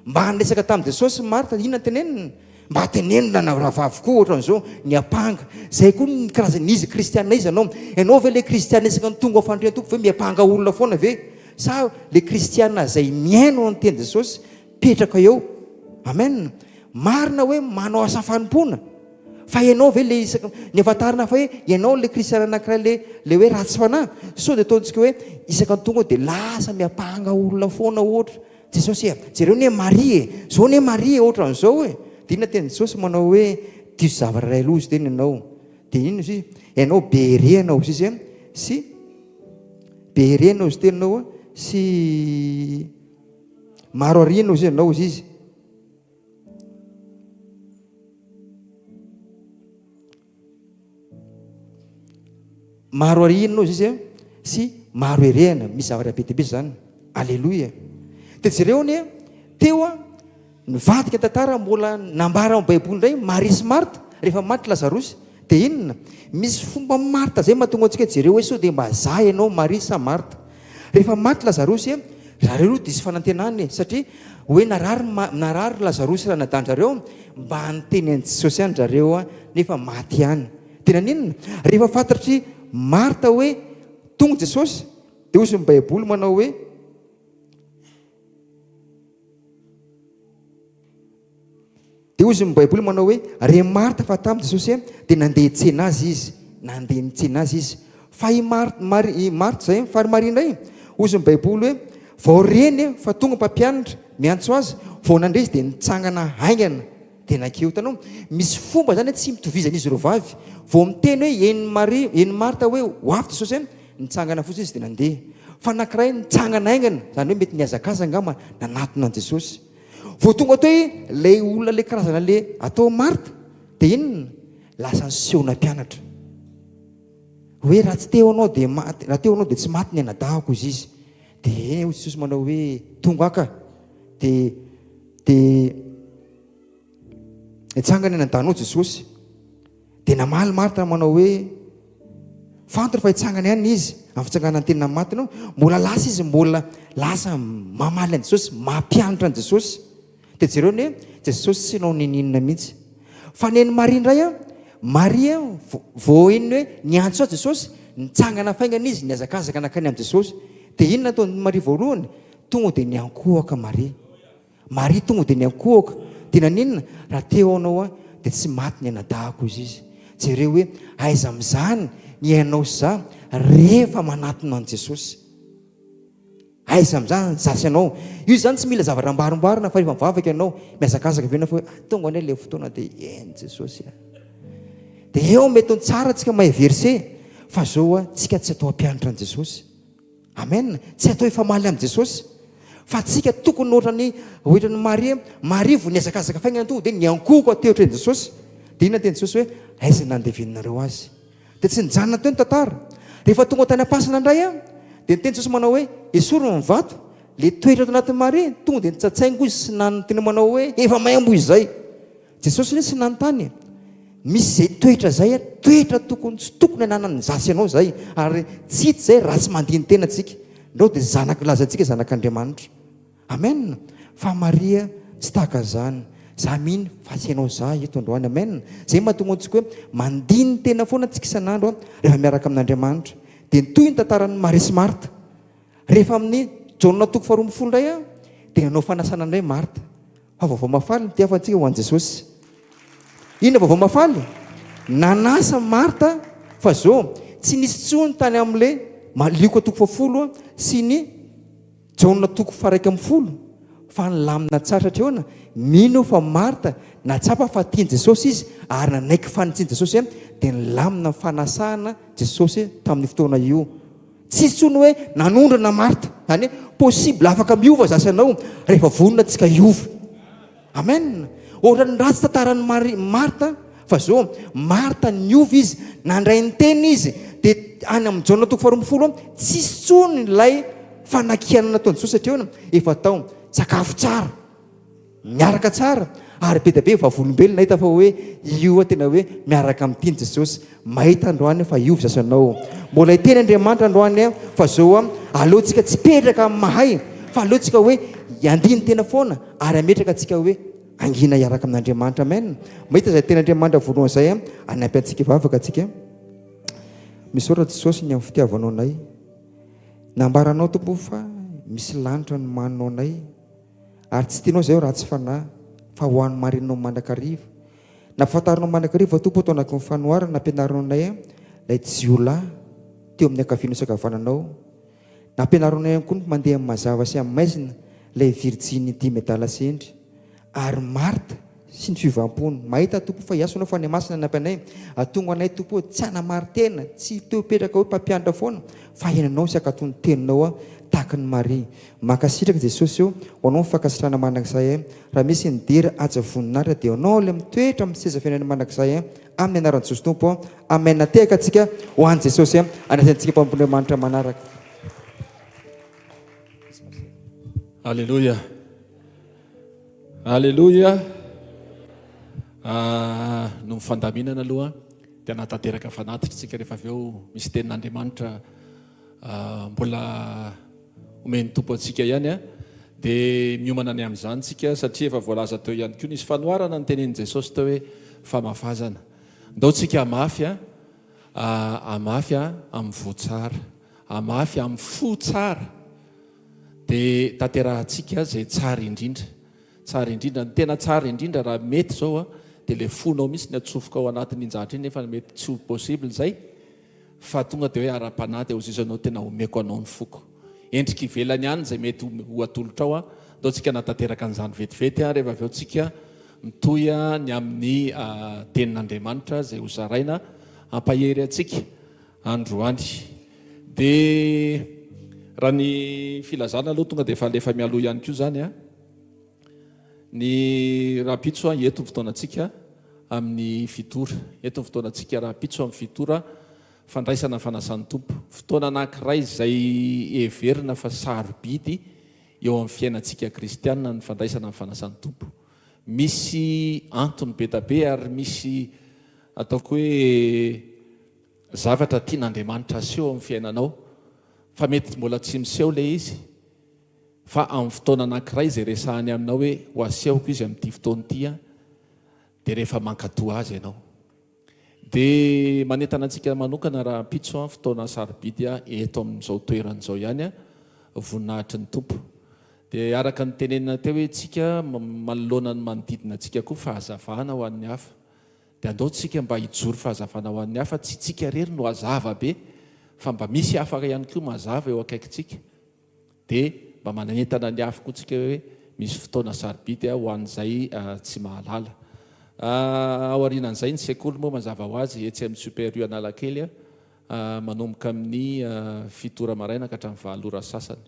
Mba niresaka tamin'i Jesosy Marta, inona no teneniny? Mba teneno na rahavavy koa ohatran'izao, niampanga. Izay koa ny karazan'izy kristiana iza anao? Ianao ve ilay kristiana isaka ny tonga ao fandrian'ny Tompo ve miampanga olona foana ve? Sa le kristiana izay mihaino ny teny Jesosy mipetraka eo? Amen. Marina hoe manao asa fanompoana. Fa ianao ve le isaka ny afantarina fa hoe ianao le kristiana anankiray le le hoe ratsy fanahy? Sao dia ataontsika hoe isaka ny tonga ao dia lasa miampanga olona foana ohatra. Jesosy e, jereo anie Maria e, zao anie Maria e, ohatran'izao e. Dia inona teny Jesosy manao hoe diso zavatra iray loza teny ianao. Dia inona izy? Ianao be herehana hozy izy sy. Be herena ozy teninao a sy maro arina ozy ianao ozy izy. Maro arihina ozy izy sy maro herehana, misy zavatra be dia be izany. Aleloia. Dia jereo anie, teo a, nivadika tantara mbola nambara ao Baiboly indray Maria sy Marta rehefa maty Lazarosy. Dia inona? Misy fomba Marta izay mahatonga antsika jereo hoe sao dia mba za ianao Maria sa Marta. Rehefa maty Lazarosy, zareo aloha diso fanantenana e, satria hoe narary narary Lazarosy raha nadan-drareo, mba niteny an'i Jesosy ihany zareo nefa maty ihany. Dia naninona? Rehefa fantatr'i Marta hoe tonga Jesosy, dia hozy ny Baiboly manao hoe, Dia hozy ny Baiboly manao hoe, Re Marta fa tamin'i Jesosy dia nandeha hitsena azy izy. Nandeha nitsena azy izy. Fa i Mar, Mar, i Marta izay, fa ry Maria indray, hozy ny Baiboly hoe, vao reny fa tonga mpampianatra miantso azy, vao nandre izy dia nitsangana haingana dia nankeo. Hitanao? Misy fomba izany tsy mitovizan'izy ireo vavy. Vao miteny hoe henon'i Maria, henon'i Marta hoe ho avy Jesosy, nitsangana fotsiny izy dia nandeha. Fa anankiray nitsangana haingana, izany hoe mety nihazakaza angamba, nanatona an'i Jesosy. Vao tonga teo ilay olona ilay karazana ilay atao Martha dia inona? Lasa niseho nampianatra. Hoe raha tsy teo anao dia maty, raha teo anao dia tsy maty ny anadahako izy izy. Dia eny hoy Jesosy manao hoe tonga aka. Dia dia nitsangana ny anadahinao Jesosy. Dia namaly Marta manao hoe, Fantaro fa hitsangana ihany izy amin'ny fitsanganan'ny tena maty no. Mbola lasa izy, mbola lasa mamaly an'i Jesosy, mampianatra an'i Jesosy. Dia jereo anie, Jesosy tsy nanao n'inon'inona mihitsy. Fa nen'i Maria indray an, Maria vao henony hoe niantso azy Jesosy, nitsangana faingana izy, nihazakazaka nankany amin'i Jesosy. Dia inona nataon'i Maria voalohany? Tonga dia niankohoka Maria. Maria tonga dia niankohoka. Dia naninona? Raha teo anao aho dia tsy maty ny anadahako hozy izy. Jereo hoe aiza amin'izany ny ianao sy za rehefa manatona an'i Jesosy. Aiza amin'izany za sy ianao. Io izany tsy mila zavatra ambarimbarina fa rehefa mivavaka ianao, mihazakazaka avy eo fa hoe ah, tonga anie ilay fotoana dia eny Jesosy a. Dia eo mety ho tsara tsika mahay verset fa zao a, tsika tsy atao hampianatra an'i Jesosy. Amen! Tsy atao hifamaly amin'i Jesosy fa tsika tokony ohatran'ny ohatran'i Maria, Maria vao nihazakazaka faingana tonga dia niankohoka teo ohatran'i Jesosy. Dia inona teny Jesosy hoe aiza nandevenareo azy? Dia tsy nijanona teo ny tantara. Rehefa tonga tany am-pasana indray an, dia niteny Jesosy manao hoe esory ny vato. Le toetra tao anatin'i Maria, tonga dia nitsatsaingo izy sy nanonteny manao hoe efa maimbo izay. Jesosy anie tsy nanontany e! Misy izay toetra izay a, toetra tokony tsy tokony ananan'ny za sy ianao izay, ary tsy hita izay raha tsy mandini-tena tsika, ndrao dia zanak' lazaintsika zanak'Andriamanitra. Amen! Fa Maria tsy tahaka an'izany, za mino fa tsy ianao za eto androany, amen! Izay mahatonga antsika hoe mandini-tena foana tsika isan'andro a, rehefa miaraka amin'Andriamanitra. Dia nitohy ny tantaran'i Maria sy Marta. Rehefa amin'ny Jaona toko faharoa ambin'ny folo indray a, dia nanao fanasana indray Marta. Fa vaovao mahafaly no tiavantsika ho an'i Jesosy. Inona vaovao mahafaly? Nanasa Marta fa zao, tsy nisy intsony tany amin'ilay Lioka toko fahafolo sy ny Jaona toko faharaika ambin'ny folo fa nilamina tsara satria ahoana? Mino aho fa Marta nahatsapa fa tian'i Jesosy izy ary nanaiky fanitsian'i Jesosy dia nilamina ny fanasana Jesosy tamin'io fotoana io. Tsisy intsony hoe nanondrana Martha. Zany hoe possible afaka miova za sy anao rehefa vonona tsika hiova. Amen. Ohatran'ny ratsy tantaran'i Maria Martha fa zao Martha niova izy, nandray ny teny izy dia any amin'ny Jaona toko faharoa ambin'ny folo tsisy intsony ilay fanakianana nataon'i Jesosy satria ahoana? Efa tao sakafo tsara. Miaraka tsara ary be dia be vavolombelona nahita fa hoe io tena hoe miaraka amin'ny tian'i Jesosy. Mahita androany aho fa hiova zaza anao. Mbola hiteny Andriamanitra androany aho fa zao aleontsika tsy hipetraka amin'ny mahay fa aleontsika hoe handini-tena foana ary hametraka antsika hoe hangina hiaraka amin'Andriamanitra. Amen. Mahita izay tenin'Andriamanitra voalohany izay hanampy antsika hivavaka antsika. Misaotra Jesosy ny amin'ny fitiavanao anay. Nambaranao Tompo fa misy lanitra nomaninao anay. Ary tsy tianao izay ho ratsy fanahy, fa ho an'ny marinao mandrakariva. Nampahafantarinao mandrakariva, Tompo, tao anatin'ny fanoharana nampianarinao anay ilay jiolahy teo amin'ny ankavianao sy ankavananao. Nampianarinao anay ihany koa ny mandeha amin'ny mazava sy amin'ny maizina, ilay virjiny dimy adala sy hendry. Ary Marta. sy ny fiovam-pony. Mahita Tompo fa hiasa Anao Fanahy Masina hanampy anay. Hahatonga anay Tompo ô tsy hanamarin-tena, tsy te hipetraka hoe mpampianatra foana fa haino Anao sy hankatò ny Teninao aho tahaka an'i Maria. Mankasitraka Jesosy ô, ho Anao ny fankasitrahana mandrakizay eh. Raha misy ny dera, haja, voninahitra dia Anao ilay mitoetra amin'ny seza fiainana mandrakizay eh. Amin'ny anaran'i Jesosy Tompo ô. Amen. Tehaka antsika ho an'i Jesosy eh. Andraisantsika mpanompon'Andriamanitra manaraka. Aleloia. Aleloia. Ah, no mifandaminana aloha dia anatanteraka fanatitra tsika rehefa avy eo misy tenin'Andriamanitra ah, mbola omen'ny Tompo antsika ihany a. Dia miomana ny amin'izany tsika satria efa voalaza teo ihany koa nisy fanoharana ny tenenin'i Jesosy teo hoe famafazana. Ndao tsika hamafy a, ah, hamafy a amin'ny voa tsara. Hamafy amin'ny fo tsara dia tanterahantsika izay tsara indrindra. Tsara indrindra, ny tena tsara indrindra raha mety izao a, dia ilay fonao mihitsy ny atsofoka ao anatin'iny zavatra iny nefa mety tsy ho possible izay fa tonga dia hoe ara-panahy dia hozizo anao tena omeko anao ny foko. Endrika ivelany ihany izay mety ho atolotrao a, ndao tsika hanatanteraka an'izany vetivety a, rehefa avy eo tsika mitohy ny amin'ny tenin'Andriamanitra izay hozaraina hampahery antsika. Androany. Dia raha ny filazana aloha tonga dia efa alefa mialoha ihany koa izany an. Ny rahampitso an, eto ny fotoanantsika amin'ny fito ora. Eto ny fotoanantsika rahampitso amin'ny fito ora, fandraisana ny fanasan'ny Tompo. Fotoana anankiray izay heverina fa sarobidy eo amin'ny fiainantsika kristiana ny fandraisana ny fanasan'ny Tompo. Misy antony be da be ary misy ataoko hoe zavatra tian'Andriamanitra aseho amin'ny fiainanao fa mety mbola tsy miseho ilay izy fa amin'ny fotoana anankiray izay resahany aminao hoe ho asehoko izy amin'ity fotoana ity an, dia rehefa mankatò azy ianao. Dia manentana antsika manokana rahampitso an, fotoana sarobidy an, eto amin'izao toerana izao ihany an, voninahitry ny Tompo. Dia araka ny tenenina teo hoe tsika manoloana ny manodidina antsika koa fahazavana ho an'ny hafa. Dia andao tsika mba hijoro fahazavana ho an'ny hafa, tsy tsika irery no hazava be fa mba misy hafa ihany koa mazava eo akaikintsika. Dia mba manentana ny hafa koa tsika hoe misy fotoana sarobidy ho an'izay tsy mahalala. Ao aorianan'izay ny sekoly moa mazava ho azy etsy amin'ny Super U Analakely manomboka amin'ny fito ora maraina ka hatramin'ny valo ora sasany.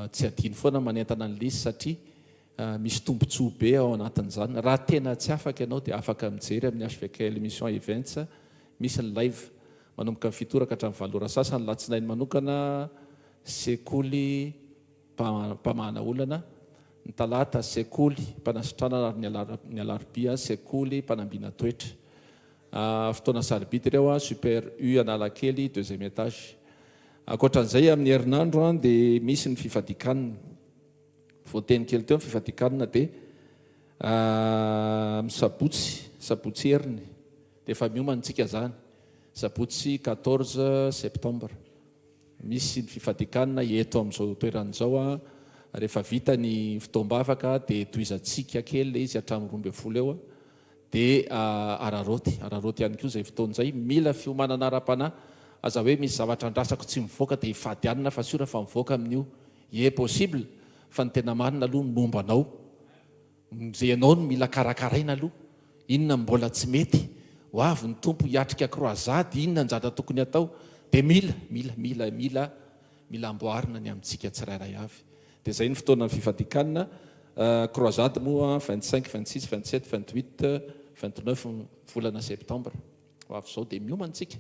Tsy adino foana manentana ny lisy satria Misy tombontsoa be ao anatin'izany. Raha tena tsy afaka ianao dia afaka mijery amin'ny HVKL Mission Events, misy ny live manomboka amin'ny fito ora ka hatramin'ny valo ora sasany, latsinainy manokana sekoly mpamahana olana, ny talata sekoly mpanasitranana ary ny alarobia sekoly mpanambina toetra. Fotoana sarobidy ireo, Super U Analakely, deuxième étage. Ankoatran'izay amin'ny herinandro dia misy ny fifadikanina. Voateny kely teo ny fifadian-kanina dia amin'ny sabotsy, sabotsy heriny dia efa miomana isika izany, sabotsy 14 septembre. Misy ny fifadian-kanina eto amin'izao toerana izao, rehefa vita ny fotoam-bavaka dia tohizantsika kely ilay izy hatramin'ny 12 eo dia araraoty, araraoty ihany koa izay fotoana izay, mila fiomanana ara-panahy, aza hoe misy zavatra andrasako tsy mivoaka dia hifady hanina fa siora fa mivoaka amin'io. Ie possible fa ny tena marina aloha ny momba anao ze ianao no mila karakaraina aloha, inona no mbola tsy mety, ho avy ny Tompo hiatrika croisade inona ny zatra tokony atao dia mila mila mila mila mila amboarina ny amintsika tsirairay avy dia zay ny fotoana ny fifadikanina croisade moa 25, 26, 27, 28, 29 volana septembre ho avy zao dia miomana tsika.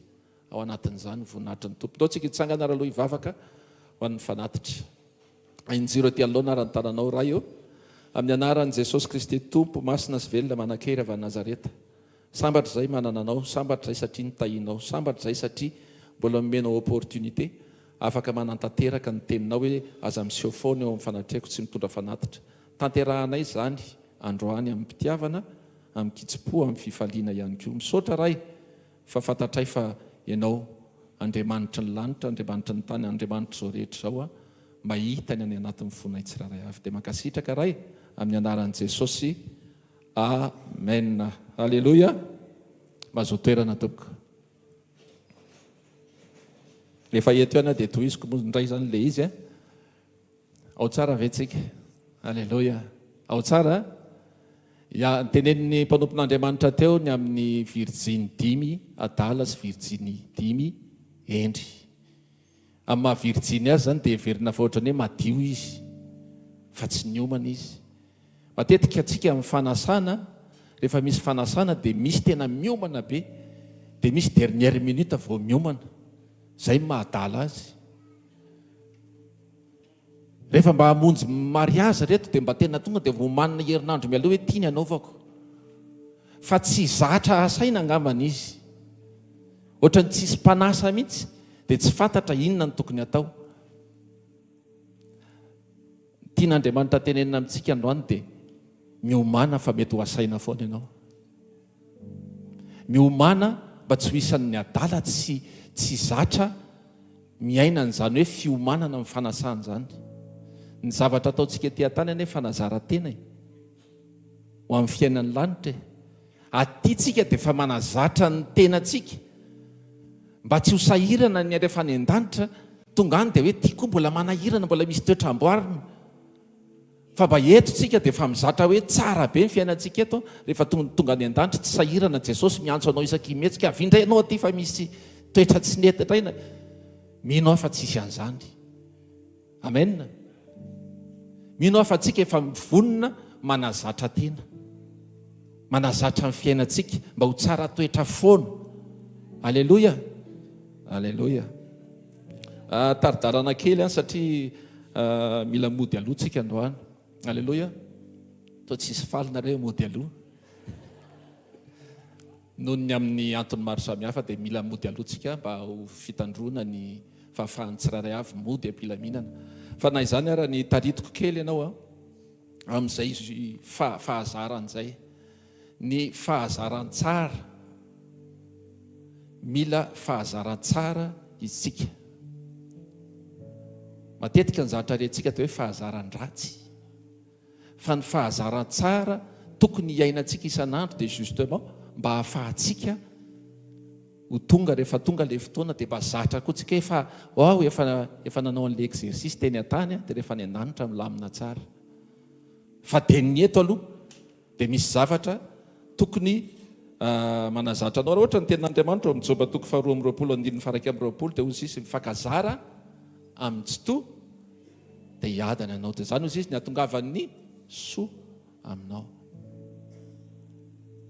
Ao anatin'izany ny voninahitry ny Tompo. Ndao tsika hitsangana ary aloha hivavaka ho an'ny fanatitra. Ahinjiro aty anoloana ary ny tananao, Ray ô. Amin'ny anaran'i Jesosy Kristy Tompo masina sy velona manan-kery avy any Nazareta. Sambatra izahay manana Anao, sambatra izahay satria nitahianao, sambatra izahay satria mbola nomenao opportunité afaka manantanteraka ny teninao hoe aza miseho foana eo amin'ny fanatrehako tsy mitondra fanatitra. Tanterahanay izany androany amim-pitiavana, amin-kitsim-po, amin'ny fifaliana ihany koa. Misaotra Ray. Fa fantatray fa Ianao, Andriamanitry ny lanitra, Andriamanitry ny tany, Andriamanitr'izao rehetra izao, mahita ny any anatin'ny fonay tsirairay avy. Dia mankasitraka Ray, amin'ny anaran'i Jesosy. Amen. Aleloia. Mahazoa toerana tompoko. Efa eto ihany aho dia tohiziko moa indray izany ilay izy. Ao tsara ve tsika? Aleloia. Ao tsara? Ya, notenenin'ny mpanompon'Andriamanitra teo ny amin'ny virjiny dimy adala sy virjiny dimy hendry. Amin'ny maha virjiny azy izany dia heverina fa ohatran'ny hoe madio izy, fa tsy niomana izy. Matetika antsika amin'ny fanasana, rehefa misy fanasana dia misy tena miomana be, dia misy dernière minute vao miomana. Izay no maha adala azy. Rehefa mba hamonjy mariazy reto dia mba tena tonga dia omanina herinandro mialoha hoe ty ny hanaovako. Fa tsy zatra asaina angambany izy. Ohatran'ny tsisy mpanasa mihitsy dia tsy fantatra inona no tokony hatao. Ny tian'Andriamanitra tenenina amintsika androany dia miomàna fa mety ho asaina foana ianao. Miomàna mba tsy ho isan'ny adala tsy tsy zatra miaina an'izany hoe fiomanana amin'ny fanasana izany. Ny zavatra ataontsika ety an-tany anie fanazaran-tena e. Ho amin'ny fiainan'ny lanitra e. Aty tsika dia efa manazatra ny tenantsika mba tsy ho sahirana ny rehefa any an-danitra, tonga any dia hoe ty koa mbola manahirana, mbola misy toetra amboarina. Fa mba eto tsika dia efa mizatra hoe tsara be ny fiainantsika eto, rehefa tonga any an-danitra tsy sahirana Jesosy miantso anao isaky mihetsika, avia indray ianao aty fa misy toetra tsy nety indray, mino aho fa tsisy an'izany. Amen. Mino aho fa tsika efa mivonona manazatra tena. Manazatra ny fiainantsika mba ho tsara toetra foana. Aleloia. Aleloia. Ah, tari-dalana kely an satria ah, mila mody aloha tsika androany. Aleloia. Toa tsisy faly nareo mody aloha. Noho ny amin'ny antony maro samihafa dia mila mody aloha tsika mba ho fitandroana ny fahafahan'ny tsirairay avy mody am-pilaminana. Fa na izany ara ny taritiko kely ianao an, amin'izay fahazarana izay. Ny fahazaran-tsara, mila fahazaran-tsara isika. Matetika ny zavatra rentsika dia hoe fahazaran-dratsy. Fa ny fahazaran-tsara tokony hiainantsika isan'andro dia justement mba hahafahantsika ho tonga rehefa tonga ilay fotoana dia mba zatra koa tsika efa wow efa efa nanao an'ilay exercice teny an-tany dia rehefa any an-danitra milamina tsara. Fa dia ny eto aloha dia misy zavatra tokony manazatra anao. Raha ohatra ny tenin'Andriamanitra ao amin'ny Joba toko faharoa amby roapolo andininy faha 21 dia hoy izy mifankazara amin'ny tsitoha dia hiadana ianao. Dia izany hoy izy ny hahatongavan'ny soa aminao.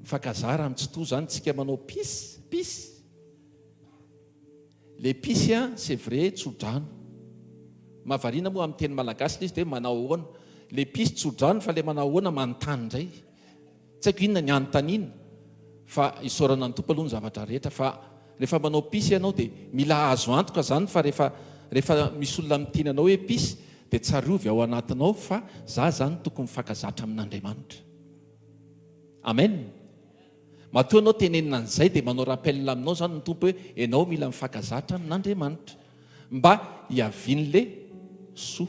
Mifankazara amin'ny tsitoha izany tsika manao peace, peace. Le peace an, c'est vrai tso-drano. Mahavariana moa amin'ny teny malagasy ilay izy dia hoe manao ahoana. Le peace tso-drano fa le manao ahoana manontany indray. Tsy haiko inona ny anontaniana fa isaorana ny Tompo aloha ny zavatra rehetra fa rehefa manao peace ianao dia mila azo antoka izany fa rehefa rehefa misy olona miteny anao hoe peace dia tsarovy ao anatinao fa za izany tokony mifankazatra amin'Andriamanitra. Amen. Matoa ianao tenenina an'izay dia manao rappel aminao izany ny Tompo hoe ianao mila mifankazatra amin'Andriamanitra mba hiavian'le soa.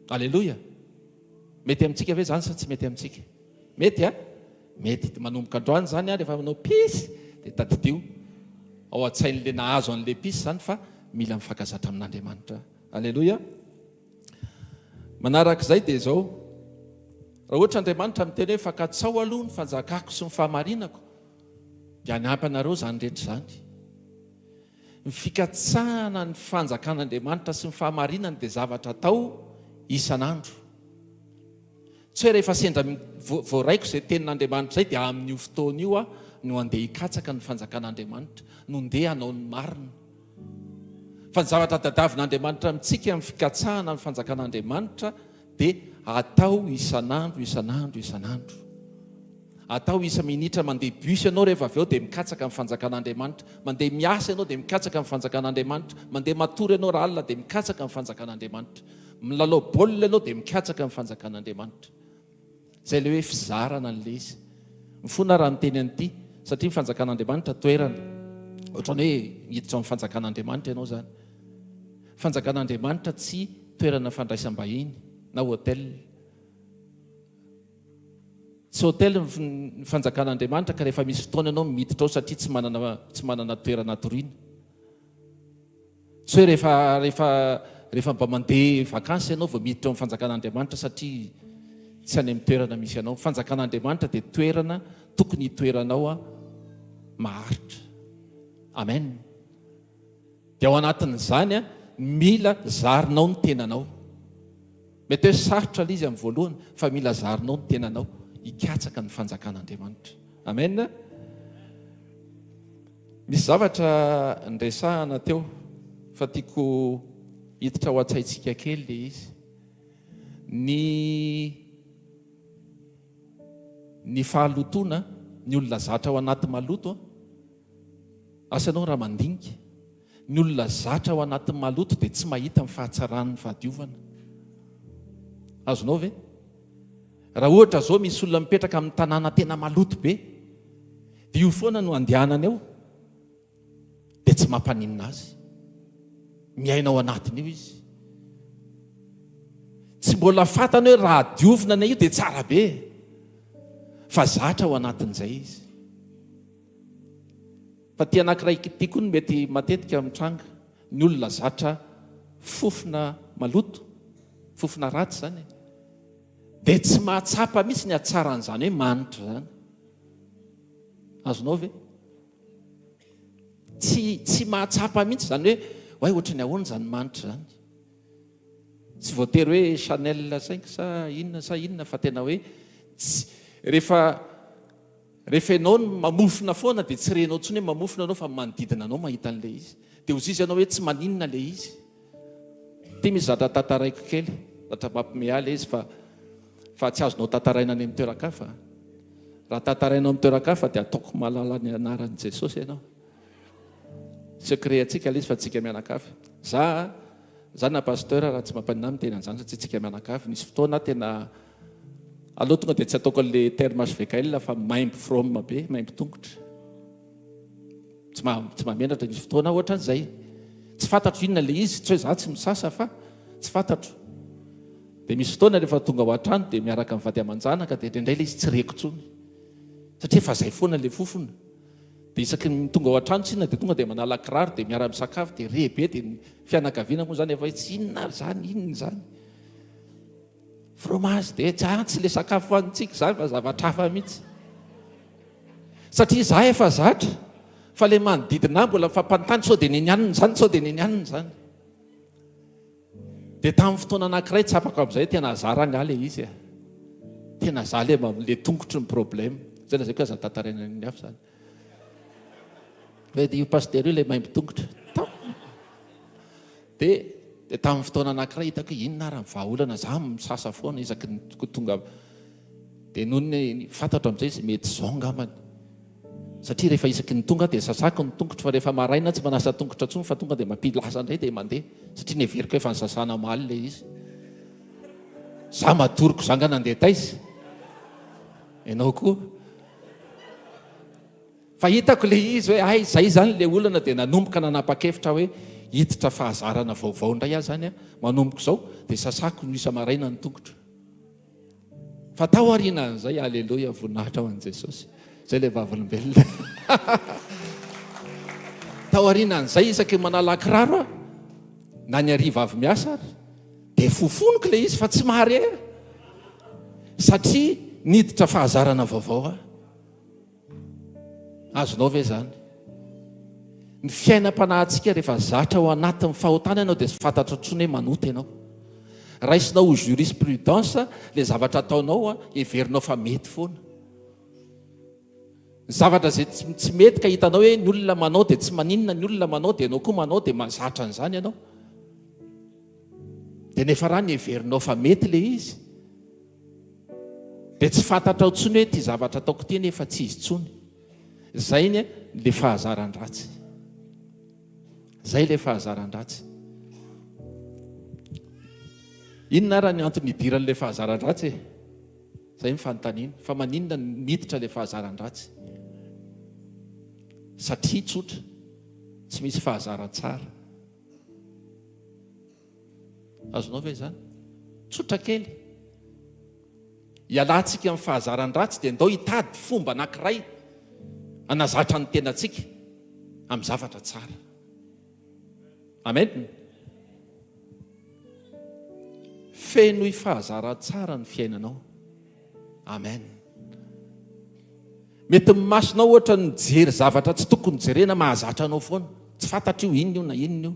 Aleloia. Mety amintsika ve izany sa tsy mety amintsika? Mety a? Mety. Dia manomboka androany izany a, rehefa manao peace dia tadidio ao an-tsain'ilay nahazo an'ilay peace izany fa mila mifankazatra amin'Andriamanitra. Aleloia. Manarak'izay dia izao, raha ohatra Andriamanitra miteny hoe fankatsao aloha ny fanjakako sy ny fahamarinako, dia hanampy anareo izany rehetra izany. Ny fikatsahana ny fanjakan'Andriamanitra sy ny fahamarinany dia zavatra atao isan'andro. Tsy hoe rehefa sendra voaraiko izay tenin'Andriamanitra izay dia amin'io fotoana io aho no handeha hikatsaka ny fanjakan'Andriamanitra, no ndeha hanao ny marina. Fa ny zavatra tadiavin'Andriamanitra amintsika amin'ny fikatsahana ny fanjakan'Andriamanitra dia atao isan'andro, isan'andro, isan'andro. Atao isa-minitra mandeha bus ianao rehefa avy eo dia mikatsaka ny fanjakan'Andriamanitra. Mandeha miasa ianao dia mikatsaka ny fanjakan'Andriamanitra. Mandeha matory ianao raha alina dia mikatsaka ny fanjakan'Andriamanitra. Milalao baolina ianao dia mikatsaka ny fanjakan'Andriamanitra. Izay ilay hoe fizarana an'ilay izy. Mifona raha niteny an'ity satria ny fanjakan'Andriamanitra toerana. Ohatran'ny hoe miditra ao amin'ny fanjakan'Andriamanitra ianao izany. Fanjakan'Andriamanitra tsy toerana fandraisam-bahiny na hotel. Tsy hotel ny fanjakan'Andriamanitra ka rehefa misy fotoana ianao miditra ao satria tsy manana tsy manana toerana hatoriana. Tsy hoe rehefa rehefa rehefa mba mandeha vacances ianao vao miditra ao amin'ny fanjakan'Andriamanitra satria. Tsy any amin'ny toerana misy anao. Ny fanjakan'Andriamanitra dia toerana tokony hitoeranao maharitra. Amen. Dia ao anatin'izany mila zarinao ny tenanao. Mety hoe sarotra ilay izy amin'ny voalohany fa mila zarinao ny tenanao hikatsaka ny fanjakan'Andriamanitra. Amen. Misy zavatra niresahana teo fa tiako hiditra ao an-tsaintsika kely ilay izy. Ny ny fahalotoana, ny olona zatra ao anaty maloto, asa ianao raha mandinika, ny olona zatra ao anaty maloto dia tsy mahita ny fahatsaran'ny fahadiovana. Azonao ve? Raha ohatra zao misy olona mipetraka amin'ny tanàna tena maloto be, dia io foana no andehanany eo. dia tsy mampaninona azy. Miaina ao anatin'io izy. Tsy mbola fantany hoe raha diovina anie io dia tsara be. Fa zatra ao anatin'izay izy. Fa ty anankiray ity koa no mety matetika mitranga. Ny olona zatra fofona maloto, fofona ratsy izany e. Dia tsy mahatsapa mihitsy ny hatsaran'izany hoe manitra izany. Azonao ve? Tsy tsy mahatsapa mihitsy izany hoe oay ohatry ny ahoana izany manitra izany. Tsy voatery hoe Chanel cinq sa inona sa inona fa tena hoe tsy rehefa rehefa ianao no mamofona foana dia tsy renao intsony hoe mamofona ianao fa manodidina anao mahita an'ilay izy. Dia hozy izy ianao hoe tsy maninona ilay izy. Ity misy zatra tantaraiko kely, zatra mampime ahy ilay izy fa fa tsy azonao tantaraina any amin'ny toeran-kafa. Raha tantarainao amin'ny toeran-kafa dia ataoko mahalala ny anaran'i Jesosy ianao. Secret antsika ilay izy fa tsika mianakavy. Za za na pasteur raha tsy mampanina ahy miteny an'izany satria tsika mianakavy. Nisy fotoana aho tena aleo tonga dia tsy ataoko an'ilay terme HVKL fa maimbo from be, maimbo tongotra. Tsy maha tsy mahamenatra nisy fotoana aho ohatran'izay. Tsy fantatro inona ilay izy, tsy hoe za tsy misasa fa tsy fantatro. Dia misy fotoana rehefa tonga ao an-trano dia miaraka amin'ny vady aman-janaka dia indraindray ilay izy tsy reko intsony. Satria efa izay foana ilay fofona. Dia isaky ny tonga ao an-trano tsinona dia tonga dia manala kiraro dia miara-misakafo dia re be dia ny fianakaviana moa izany efa hoe tsy inona ary izany, inona izany. Fromage dia tsy ah, tsy ilay sakafo hohanintsika izany fa zavatra hafa mihitsy. Satria izaho efa zatra fa ilay manodidina ahy mbola mifampanontany sao dia neny anona izany, sao dia neny anona izany. Dia tamin'ny fotoana anankiray tsapako amin'izay tena zara angaha ilay izy e. Tena za ilay ilay tongotry ny problème. Izay lazaiko aza tantaraina ny hafa izany. Hoe io pasteur io ilay maimbo tongotra. Tao. Dia dia tamin'ny fotoana anankiray hitako hoe inona ary ny vahaolana, za misasa foana isaky ny tonga dia noho ny fantatro amin'izay izy mety izao angambany. Satria rehefa isaky ny tonga dia sasako ny tongotro fa rehefa maraina tsy manasa tongotra intsony fa tonga dia mampilasa indray dia mandeha satria neveriko efa nisasana omaly ilay izy. Za matoriko za nga nandeha taiza? Ianao koa? Fa hitako ilay izy hoe hay izay izany ilay olana dia nanomboka nanapa-kevitra hoe hiditra fahazarana vaovao indray aho izany manomboka izao dia sasako ny isa-maraina ny tongotro. Fa tao aorianan'izay, aleloia, voninahitra ho an'i Jesosy. Izay ilay vavolombelona. Tao aorianan'izay isaky ny manala kiraro aho, na ny hariva avy miasa ary, dia fofoniko ilay izy fa tsy mahare ahy. Satria niditra fahazarana vaovao aho. Azonao ve izany? Ny fiainam-panahintsika rehefa zatra ao anatin'ny fahotana ianao dia tsy fantatrao intsony hoe manota ianao. Raisinao ho jurisprudence ilay zavatra ataonao, heverinao fa mety foana. Ny zavatra izay tsy mety ka hitanao hoe ny olona manao dia tsy maninona, ny olona manao dia ianao koa manao dia mazatra an'izany ianao. Dia nefa raha ny heverinao fa mety ilay izy, Dia tsy fantatrao intsony hoe ity zavatra ataoko ity anie efa tsy izy intsony. Izay anie ilay fahazaran-dratsy. Izay ilay fahazaran-dratsy. Inona ara ny antony hidiran'ilay fahazaran-dratsy e? Izay ny fanontaniana. Fa maninona no miditra ilay fahazaran-dratsy? Satria tsotra, tsy misy fahazaran-tsara. Azonao ve izany? Tsotra kely. Ialantsika amin'ny fahazaran-dratsy dia ndao hitady fomba anankiray hanazatra ny tenantsika amin'ny zavatra tsara. Amen. Fenoy fahazaran-tsara ny fiainanao. Amen. Mety ny masonao ohatra ny mijery zavatra tsy tokony jerena mahazatra anao foana. Tsy fantatra io inona io na inona io.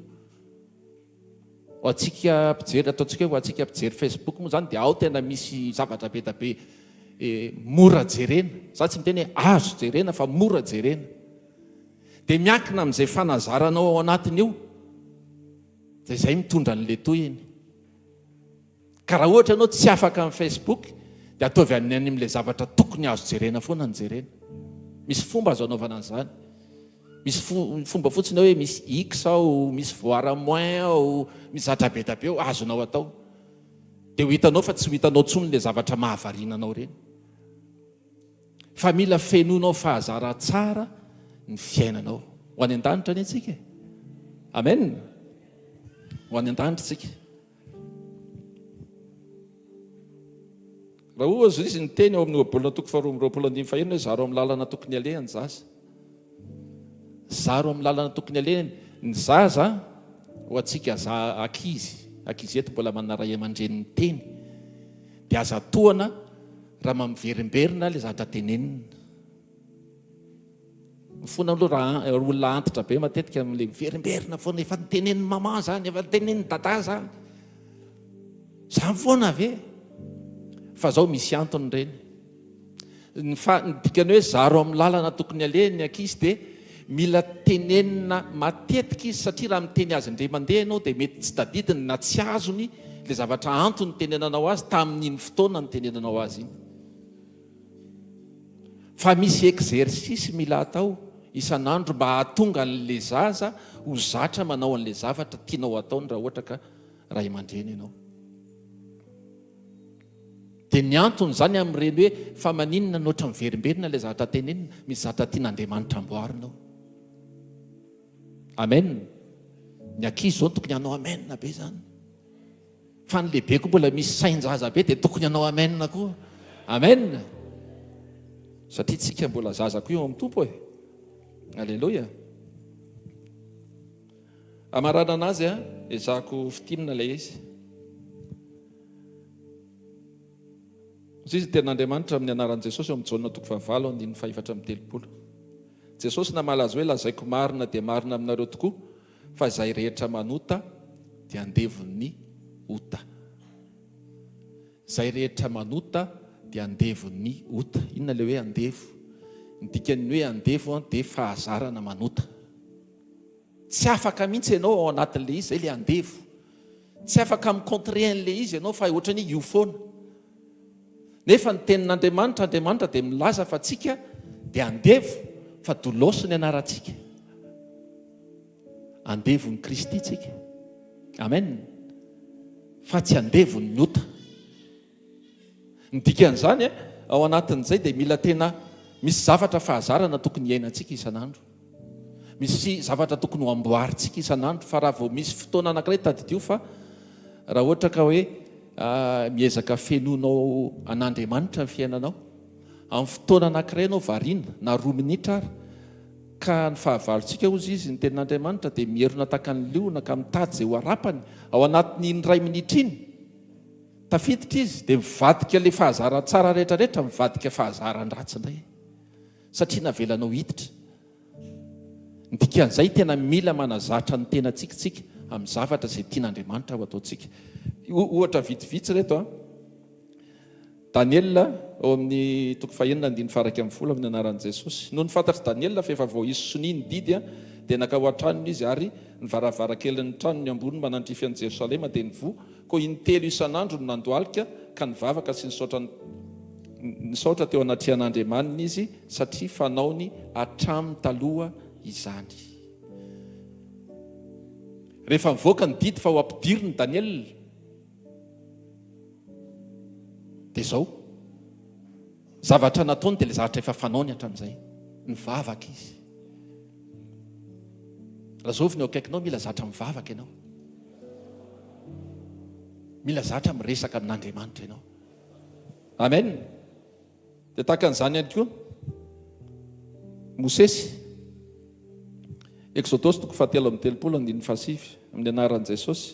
Ho antsika mpijery, ataontsika hoe ho antsika mpijery Facebook moa izany dia ao tena misy zavatra be da be eh, mora jerena. Za tsy miteny hoe azo jerena fa mora jerena. Dia miankina amin'izay fanazaranao ao anatiny io dia izay mitondra an'ilay tohiny. Ka raha ohatra ianao tsy afaka amin'ny Facebook dia ataovy any amin'ilay zavatra tokony azo jerena foana ny jerena. Misy fomba azo anaovana an'izany. Misy fomba fotsiny hoe misy X ao, misy voir moins ao, misy zatra be da be ao azonao atao. Dia ho hitanao fa tsy ho hitanao intsony ilay zavatra mahavariana anao ireny. Fa mila fenoinao fahazaran-tsara ny fiainanao. Ho any an-danitra anie tsika e. Amen. Ho any an-danitra tsika. Raha ohatra izy niteny ao amin'ny ohabolana toko faharoa amby roapolo andininy fahenina hoe zaro amin'ny lalana tokony alehany ny zaza. Zaro amin'ny lalana tokony alehany ny zaza ho antsika za ankizy, ankizy eto mbola manana ray aman-dreny miteny dia aza tohana raha mamiverimberina ilay zavatra tenenina. Mifona aloha raha olona antitra be matetika amin'ilay miverimberina foana, efa nitenenin'i maman zany, efa nitenenin'i dada zany. Zany foana ve? Fa zao misy antony ireny. Ny fa ny dikany hoe zaro amin'ny lalana tokony alehany ny ankizy dia mila tenenina matetika izy satria raha miteny azy indray mandeha ianao dia mety tsy tadidiny na tsy azony ilay zavatra antony nitenenanao azy tamin'iny fotoana nitenenanao azy iny. Fa misy exercice mila atao isan'andro mba hahatonga an'le zaza ho zatra manao an'le zavatra tianao ataony raha ohatra ka ray aman-dreny ianao. Dia ny antony izany amin'ireny hoe fa maninona no ohatra miverimberina ilay zavatra tenenina, misy zavatra tian'Andriamanitra amboarina ao. Amen. Ny ankizy izao tokony hanao amen be izany. Fa ny lehibe koa mbola misy sain-jaza be dia tokony hanao amen koa. Amen. Satria tsika mbola zaza koa eo amin'ny Tompo e. Aleloia. Amaranana azy a, ezahako fintinina ilay izy. Hoy izy ny tenin'Andriamanitra amin'ny anaran'i Jesosy eo amin'ny Jaona toko fahavalo andininy fahefatra amby telopolo. Jesosy namaly azy hoe lazaiko marina dia marina aminareo tokoa Fa izay rehetra manota dia andevon'ny ota. Izay rehetra manota dia andevon'ny ota. Inona ilay hoe andevo? Ny dikan'ny hoe andevo dia fahazarana manota. Tsy afaka mihitsy ianao ao anatin'ilay izy, izay ilay andevo. Tsy afaka mi-contrer an'ilay izy ianao fa ohatran'ny hoe io foana. Nefa ny tenin'Andriamanitra, Andriamanitra dia milaza fa tsika dia andevo fa doulos ny anarantsika. Andevon'i Kristy tsika. Amen. Fa tsy andevon'ny ota. Ny dikan'izany, ao anatin'izay dia mila tena misy zavatra fahazarana tokony hiainantsika isan'andro. Misy zavatra tokony ho amboarintsika isan'andro fa raha vao misy fotoana anankiray tadidio fa raha ohatra ka hoe miezaka fenoinao an'Andriamanitra ny fiainanao, amin'ny fotoana anankiray ianao variana na roa minitra ary ka ny fahavalontsika hozy izy ny tenin'Andriamanitra dia mierona tahaka ny liona ka mitady izay ho harapany ao anatin'iny iray minitra iny tafiditra izy dia mivadika ilay fahazaran-tsara rehetrarehetra mivadika fahazaran-dratsy indray. Satria navelanao hiditra. Ny dikan'izay tena mila manazatra ny tenantsika tsika amin'ny zavatra izay tian'Andriamanitra ho ataontsika. Ohatra vitsivitsy ireto an. Daniela ao amin'ny toko fahenina andininy faha-11 amin'ny anaran'i Jesosy. Nony fantatr'i Daniela fa efa voaisy sonia ny didy dia nankao an-tranony izy ary ny varavarankelin'ny tranony ambony manandrify an'i Jerosalema dia nivoha Koa intelo isan'andro no nandohalika ka nivavaka sy nisaotra nisaotra teo anatrehan'Andriamaniny izy, satria fanaony hatramin'ny taloha izany. Rehefa nivoaka ny didy fa ho ampidirina i Daniela, dia izao, zavatra nataony dia ilay zavatra efa fanaony hatramin'izay, nivavaka izy. Lazovy ny eo akaikinao, mila zatra mivavaka ianao. Mila zatra miresaka amin'Andriamanitra ianao. Amen. Dia tahaka an'izany ihany koa Mosesy. Exodosy toko fahatelo amby telopolo andininy fahasivy amin'ny anaran'i Jesosy.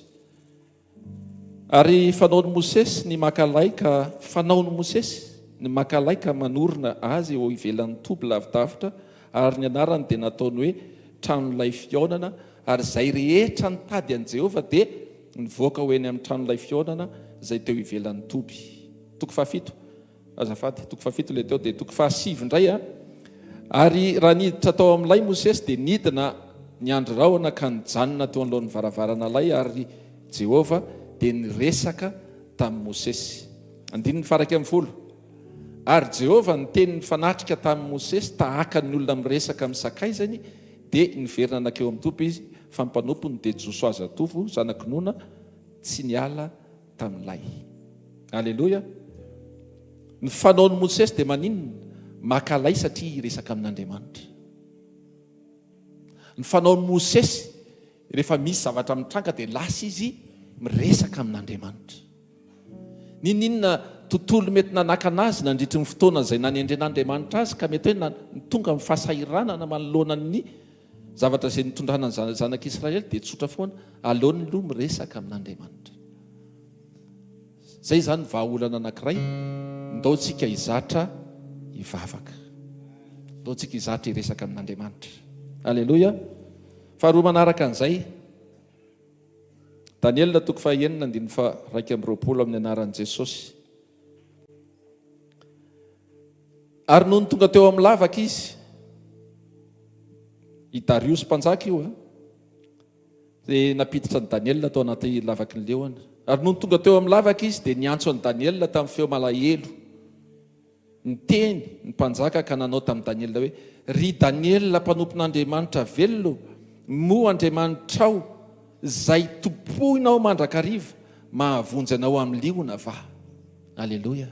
Ary fanaon'i Mosesy ny maka lay ka fanaon'i Mosesy. ny maka lay ka manorina azy eo ivelan'ny toby lavidavitra, ary ny anarany dia nataony hoe Tranolay fihaonana, ary izay rehetra nitady an'i Jehovah dia nivoaka ho eny amin'ny tranolay fihaonana izay teo ivelan'ny toby. Toko fahafito. Azafady, toko fahafito ilay teo, dia toko fahasivy indray a. Ary raha niditra tao amin'ilay Mosesy, dia nidina niandry rahona ka nijanona teo anoloan'ny varavarana lay, ary Jehovah dia niresaka tamin'i Mosesy. Andininy faha-11. Ary Jehovah niteny nifanatrika tamin'i Mosesy tahaka ny olona miresaka amin'ny sakaizany, dia niverina nankeo amin'ny Tompo izy, fa ny mpanompony dia Josoa zatovo, zanak'i Nona, tsy niala tamin'ilay. Aleloia! Ny fanaon'i Mosesy dia maninona? Maka lay satria hiresaka amin'Andriamanitra. Ny fanaon'i Mosesy rehefa misy zavatra mitranga dia lasa izy miresaka amin'Andriamanitra. N'inon'inona tontolo mety nanakana azy nandritry ny fotoana izay nanendren'Andriamanitra azy ka mety hoe tonga amin'ny fahasahiranana manoloana ny zavatra izay nitondrana ny zanak'Israely dia tsotra foana, aleony aloha miresaka amin'Andriamanitra. Izay izany vahaolana anankiray, ndao tsika hizatra hivavaka. Ndao tsika hizatra hiresaka amin'Andriamanitra. Aleloia. Faharoa manaraka an'izay, Daniela toko fahaenina andininy faha-21 amin'ny anaran'i Jesosy. Ary nony tonga teo amin'ny lavaka izy, i Dariosy mpanjaka io, dia nampiditra an'i Daniela tao anaty lavaky ny liona. Ary nony tonga teo amin'ny lavaka izy, dia niantso an'i Daniela tamin'ny feo malahelo. Niteny ny mpanjaka ka nanao tamin'i Daniela hoe, Ry Daniela mpanompon'Andriamanitra velona ô, moa Andriamanitrao, izay tompoinao mandrakariva, mahavonjy anao amin'ny liona va? Aleloia!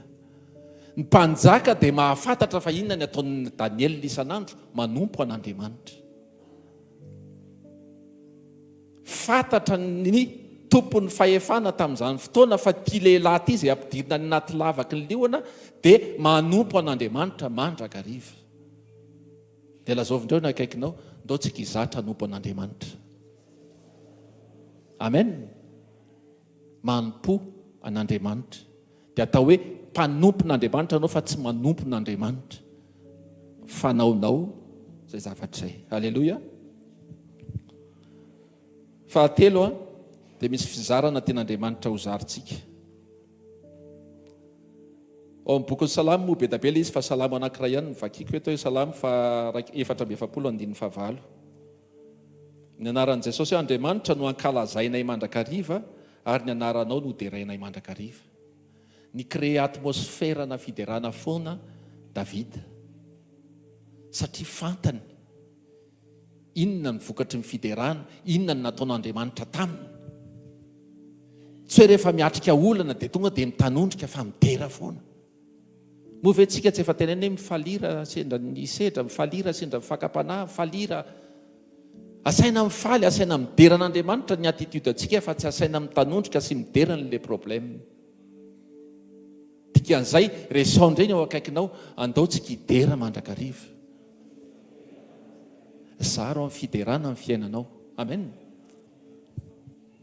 Ny mpanjaka dia mahafantatra fa inona ny ataon'i Daniela isan'andro? Manompo an'Andriamanitra. Fantatra ny tompon'ny fahefana tamin'izany fotoana fa ity lehilahy ity izay ampidirina any anaty lavaky ny liona dia manompo an'Andriamanitra mandrakariva. Dia lazao avy indreo ny akaikinao, ndao tsika hizatra hanompo an'Andriamanitra. Amen. Manompo an'Andriamanitra. Dia atao hoe mpanompon'Andriamanitra ianao fa tsy manompon'Andriamanitra. Fanaonao izay zavatra izay. Aleloia. Fahatelo a, dia misy fizarana tian'Andriamanitra ho zarintsika. Ao amin'ny bokin'ny Salamo moa be dia be ilay izy fa Salamo anankiray ihany no vakiko eto hoe Salamo faha 44 andininy fahavalo. Ny anaran'i Jesosy hoe Andriamanitra no ankalazainay mandrakariva ary ny anaranao no derainay mandrakariva. Ni-créer atmosphère-na fiderana foana Davida satria fantany inona ny vokatry ny fiderana, inona ny nataon'Andriamanitra taminy. Tsy hoe rehefa miatrika olana dia tonga dia mitanondrika fa midera foana. Moa ve tsika tsy efa tenenina hoe mifalia raha sendra ny sedra, mifalia raha sendra ny fakam-panahy, mifalia raha. Asaina mifaly, asaina midera an'Andriamanitra ny attitude antsika fa tsy asaina mitanondrika sy midera an'le problème. Dikan'izay, resaho indray ny eo akaikinao, andao tsika hidera mandrakariva. Zaro amin'ny fiderana ny fiainanao. Amen.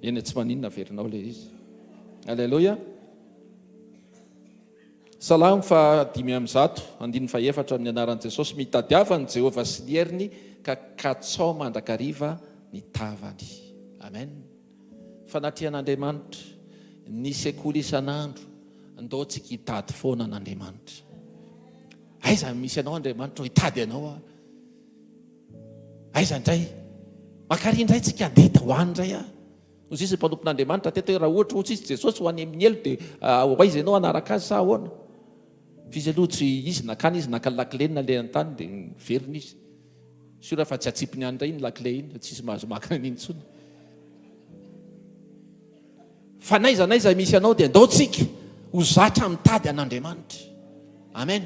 Eny tsy maninona averinao ilay izy. Alléluia. Salamo faha 105, andininy fahefatra amin'ny anaran'i Jesosy, Mitadiava an'i Jehovah sy ny heriny ka katsao mandrakariva ny tavany. Amen. Fanatrehan'Andriamanitra, ny sekoly isan'andro, ndao tsika hitady foana an'Andriamanitra. Aiza misy anao Andriamanitra, hitady anao aho. Aiza indray? Makary indray tsika andeha ho any indray aho. Hoy izy mpanompon'Andriamanitra teto hoe raha ohatra hoy izy Jesosy ho any amin'ny helo dia ah, ho aiza ianao hanaraka azy sa ahoana? Fa izy aloha tsy izy nakany izy naka ny lakile nalehany tany dia niverina izy. Sûr fa tsy atsipiny any indray iny lakile iny, tsisy mahazo maka an'iny intsony. Fa n'aiza n'aiza misy anao dia andao tsika ho zatra mitady an'Andriamanitra. Amen.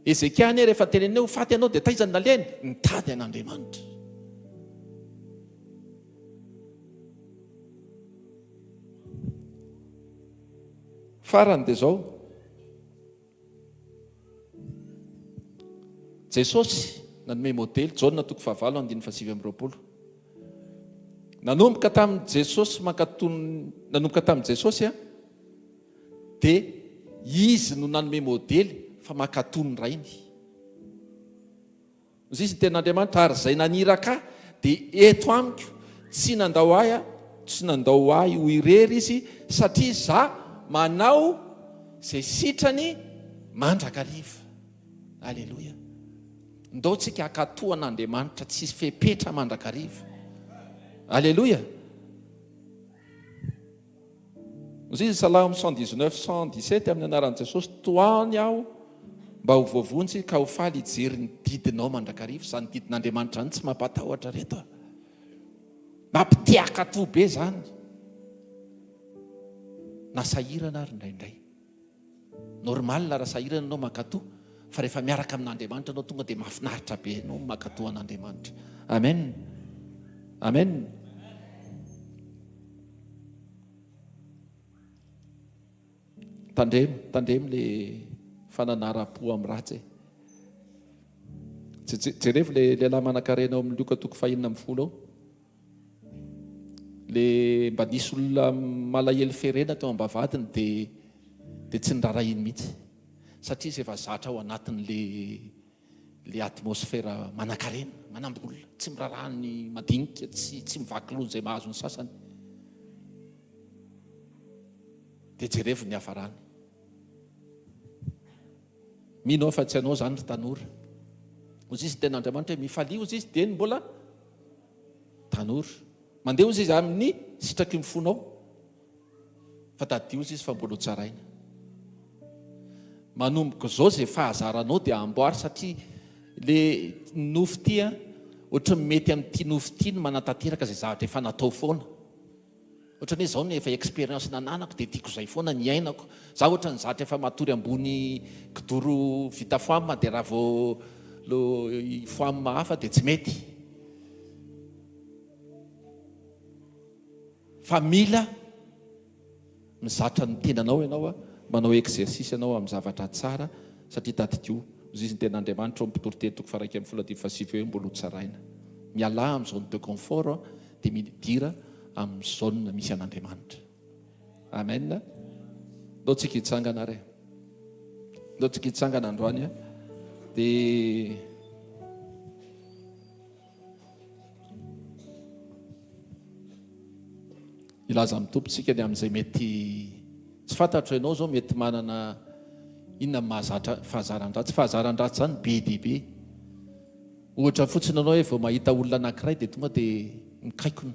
Hezekia anie rehefa tenenina hoe ho faty ianao dia taiza no nalehany? Nitady an'Andriamanitra. Farany dia izao. Jesosy nanome modely, Jaona toko fahavalo andininy fahasivy amby 20. Nanomboka tamin'i Jesosy mankatò nanomboka tamin'i Jesosy a dia. Izy no nanome modely fa mankatò ny Rainy. Hoy izy ny tenin'Andriamanitra, ary izay naniraka ahy dia eto amiko, tsy nandao ahy tsy nandao ahy ho irery izy, satria izaho manao izay sitrany mandrakariva. Aleloia. Ndao tsika hankatò an'Andriamanitra tsisy fepetra mandrakariva. Aleloia. Hoy izy Salamo 119, 117, amin'ny anaran'i Jesosy, tohano aho mba ho voavonjy ka ho faly hijery ny didinao mandrakariva. Izany didin'Andriamanitra izany tsy mampatahotra reto a. Mampite-hankatò be izany. Na sahirana ary indraindray. Normal raha sahirana ianao mankatò, fa rehefa miaraka amin'Andriamanitra ianao tonga dia mahafinaritra be ianao mankatò an'Andriamanitra. Amen. Amen. Tandremo, tandremo le fananaram-po amin'ny ratsy e. Jerevo le lehilahy manankarena ao amin'ny Lioka toko fahenina ambin'ny folo ao. Le mba nisy olona malahelo ferena teo am-bavahadiny dia dia tsy nirarahiny mihitsy satria izy efa zatra ao anatin'le le atmosfera manankarena, manambola, tsy miraharaha ny madinika, tsy tsy mivaky loha izay mahazo ny sasany. Dia jerevo ny hafarany. Mino aho fa tsy anao izany ry tanora. Hozy izy ny tenin'Andriamanitra hoe mifalia hozy izy dieny mbola tanora. Mandeha hozy izy amin'ny sitraky ny fonao. Fa tadidio hozy izy fa mbola ho tsaraina. Manomboka izao izay fahazaranao dia amboary satria le nofo ity an, ohatran'ny mety amin'ity nofo ity ny manatanteraka izay zavatra efa natao foana. Ohatran'ny hoe izao no efa expérience nananako dia tiako izay foana ny iainako. Za ohatran'ny zatra efa matory ambony kidoro vita foam dia raha vao lo foam hafa dia tsy mety. Fa mila mizatra ny tenanao ianao, manao exercice ianao amin'ny zavatra tsara satria tadidio, hoy izy ny tenin'Andriamanitra ao amin'ny Mpitoriteny toko faha 11 andininy fahasivy hoe mbola ho tsaraina. Mialà amin'ny zone de confort dia midira amin'ny zone misy an'Andriamanitra. Amen. Ndao tsika hitsangana ary. Ndao tsika hitsangana androany dia Hilaza amin'ny Tompo tsika ny amin'izay mety tsy fantatro ianao izao mety manana inona ny mahazatra fahazaran-dratsy. Fahazaran-dratsy izany be dia be. Ohatra fotsiny ianao hoe vao mahita olona anankiray dia tonga dia mikaikona.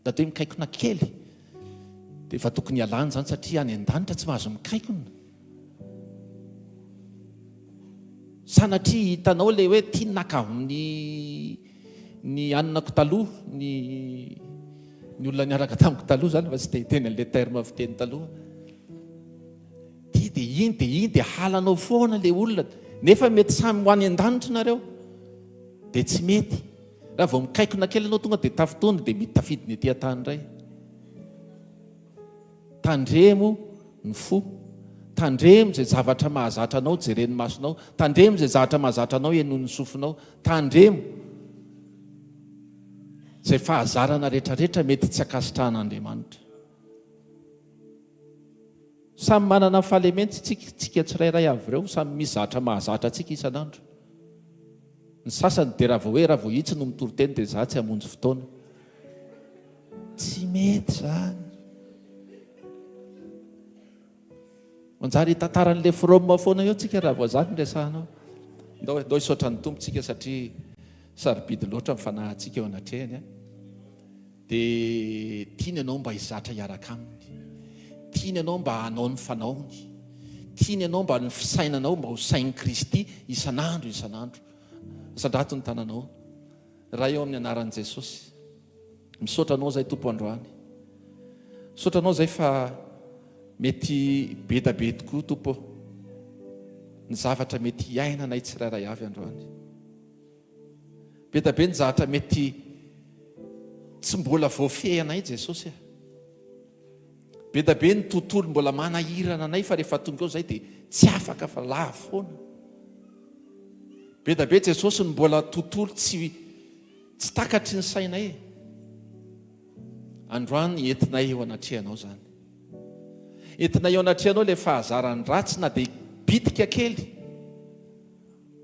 Na dia hoe mikaikona kely dia efa tokony hialana izany satria any an-danitra tsy mahazo mikaikona. Sanatria hitanao ilay hoe tia naka amin'ny ny anonako taloha, ny ny olona niaraka tamiko taloha izany fa tsy te hiteny an'ilay terme fiteny taloha. Ty dia iny dia iny dia halanao foana ilay olona nefa mety samy ho any an-danitra nareo dia tsy mety. Raha vao mikaikona kely ianao tonga dia tafintohina dia mety tafidina ety an-tany indray. Tandremo ny fo. Tandremo izay zavatra mahazatra anao jeren'ny masonao. Tandremo izay zavatra mahazatra anao henoin'ny sofinao. Tandremo izay fahazarana rehetrarehetra mety tsy ankasitrahan'Andriamanitra. Samy manana ny fahalemeny tsika, tsika tsirairay avy ireo, samy misy zavatra mahazatra antsika isan'andro. Ny sasany dia raha vao hoe raha vao itsy no mitory teny dia za tsy hamonjy fotoana. Tsy mety izany. Manjary hitantara an'ilay from foana eo tsika raha vao zany no resahanao. Ndao, ndao hisaotra ny Tompo tsika satria sarobidy loatra ny fanahintsika eo anatrehany. Dia tiany ianao mba hizatra hiaraka aminy. Tiany ianao mba hanao ny fanaony. Tiany ianao mba ny fisainanao mba ho sain'i Kristy isan'andro isan'andro. Asandrato ny tananao. Ray eo amin'ny anaran'i Jesosy. Misaotra anao izay Tompo androany. Misaotra anao izay fa mety be da be tokoa Tompo ny zavatra mety hiainanay tsirairay avy androany. Be da be ny zahatra mety tsy mbola voafehy anay Jesosy a. Be da be ny tontolo mbola manahirana anay fa rehefa tonga eo zay dia tsy afaka fa lavo foana. Be da be Jesosy ny mbola tontolo tsy tsy takatry ny sainay. Androany entinay eo anatrehanao zany. Entinay eo anatrehanao ilay fahazaran-dratsy na dia bitika kely.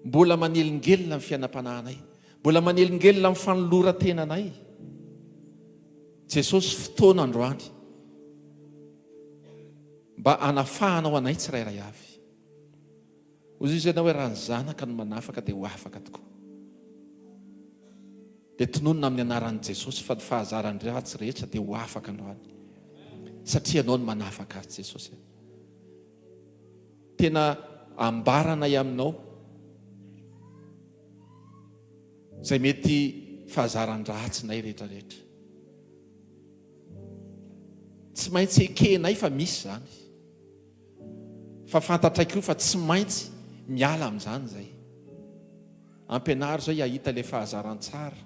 Mbola manelingelina ny fiainam-panahinay. Mbola manelingelina ny fanoloran-tenanay. Jesosy fotoana androany mba hanafahanao anay tsirairay avy. Hoy izy ianao hoe raha ny zanaka no manafaka dia ho afaka tokoa. Dia tononina amin'ny anaran'i Jesosy fa ny fahazaran-dratsy rehetra dia ho afaka androany. Satria ianao no manafaka azy Jesosy. Tena ambaranay aminao izay mety fahazaran-dratsinay rehetra rehetra. Tsy maintsy ekenay fa misy izany. Fa fantatray koa fa tsy maintsy miala amin'izany izay. Ampianaro izay hahita ilay fahazaran-tsara.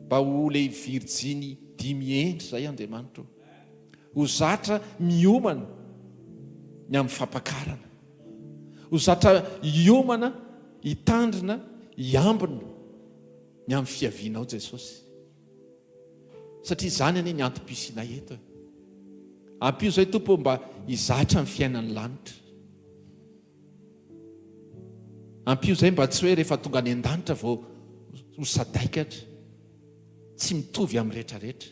Mba ho ilay virjiny dimy hendry izay Andriamanitra o. Ho zatra miomana ny amin'ny fampakarana. Ho zatra hiomana, hitandrina, hiambina ny amin'ny fiavianao Jesosy. Satria izany anie ny antom-pisianay eto e. Ampio izay Tompo mba hizatra ny fiainan'ny lanitra. Ampio izay mba tsy hoe rehefa tonga any an-danitra vao ho sadaikatra. Tsy mitovy amin'ny rehetrarehetra.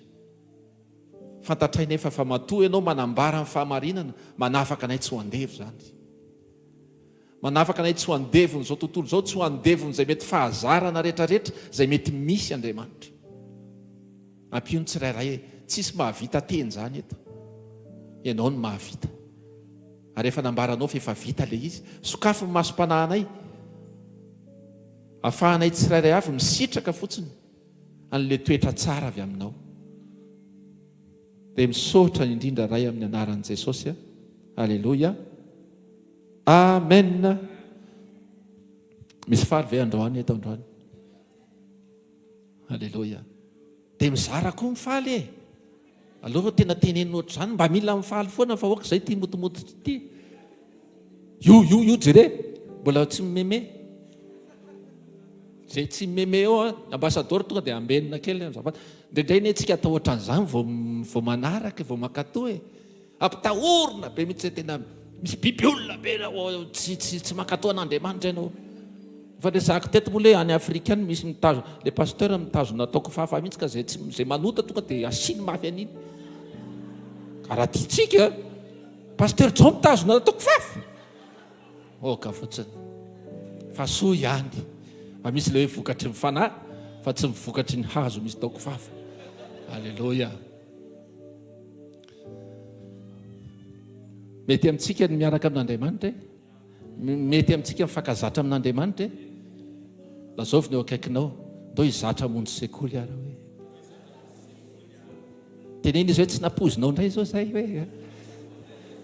Fantatray nefa fa matoa ianao manambara ny fahamarinana, manafaka anay tsy ho andevo izany. Manafaka anay tsy ho andevon'izao tontolo izao, tsy ho andevon'izay mety fahazarana rehetrarehetra izay mety misy Andriamanitra. Ampio ny tsirairay e, tsisy mahavita teny izany eto. Ianao no mahavita. Ary efa nambaranao fa efa vita ilay izy. Sokafy ny masom-panahinay. Afahanay tsirairay avy misitraka fotsiny an'ilay toetra tsara avy aminao. Dia misaotra indrindra Ray amin'ny anaran'i Jesosy a. Aleloia. Amen. Misy faly ve androany eto androany? Aleloia. Dia mizara koa mifaly e. Aleo fa tena tenenina ohatr'izany, mba mila mifaly foana fa aoka izay ity motomototra ity. Io io io jere, mbola tsy mimeme. Izay tsy mimeme eo an, ambassador tonga dia ambenina kely azafady. Indraindray anie tsika atao ohatran'izany vao vao manaraka vao mankatoa e. Ampitahorina be mihitsy zay tena misy biby olona be tsy tsy tsy mankatoa an'Andriamanitra ianao. Efa resahako teto moa le any Afrika any misy mitazona le pasteur mitazona ataoko fafa mihitsy ka zay tsy zay manota tonga dia asiany mafy an'iny. Ka raha tiantsika pasteur Jean mitazona ataoko fafa. Oka fotsiny. Fa soa ihany fa misy le hoe vokatry ny fanahy fa tsy ny vokatry ny hazo misy taoko fafa. Aleloia. Mety amintsika ny miaraka amin'Andriamanitra e. Mety amintsika mifankazatra amin'Andriamanitra e. Lazaovy ny eo akaikinao, ndao hizatra hamonjy sekoly ary hoe. Teneno izy hoe tsy nampoizinao indray izao izay hoe.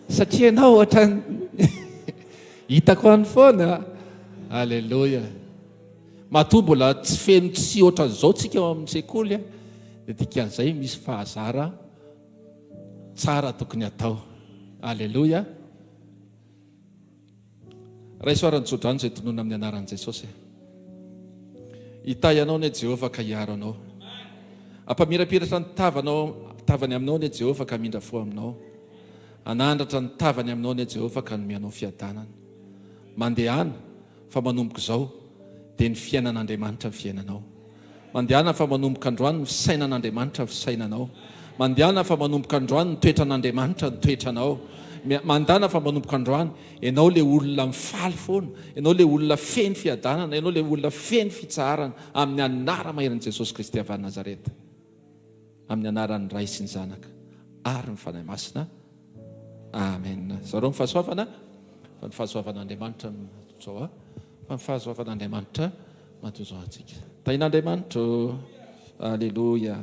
Satria ianao ohatran'ny hitako any foana. Aleloia. Matoa mbola tsy feno tsy ohatran'izao tsika ao amin'ny sekoly dia dikan'izay misy fahazara tsara tokony atao. Aleloia. Raiso ary ny tsodrano izay tononina amin'ny anaran'i Jesosy. Hitahy anao anie Jehovah ka hiaro anao. Hampamirapiratra ny tavanao tavany aminao anie Jehovah ka hamindra fo aminao. Hanandratra ny tavany aminao anie Jehovah ka hanome anao fiadanana. Mandehana fa manomboka izao dia ny fiainan'Andriamanitra ny fiainanao. Mandehana fa manomboka androany ny fisainan'Andriamanitra ny fisainanao. Mandehana fa manomboka androany ny toetran'Andriamanitra ny toetranao. Mandana fa manomboka androany ianao ilay olona mifaly foana, ianao ilay olona feno fiadanana, ianao ilay olona feno fitsaharana amin'ny anara-maherin'i Jesosy Kristy avy any Nazareta. Amin'ny anaran'ny Ray sy ny Zanaka ary ny Fanahy Masina. Amen. Zareo ny fahasoavana fa ny fahasoavan'Andriamanitra no izao a. Fa ny fahasoavan'Andriamanitra mahatonga antsika. Tahin'Andriamanitra. Alléluia.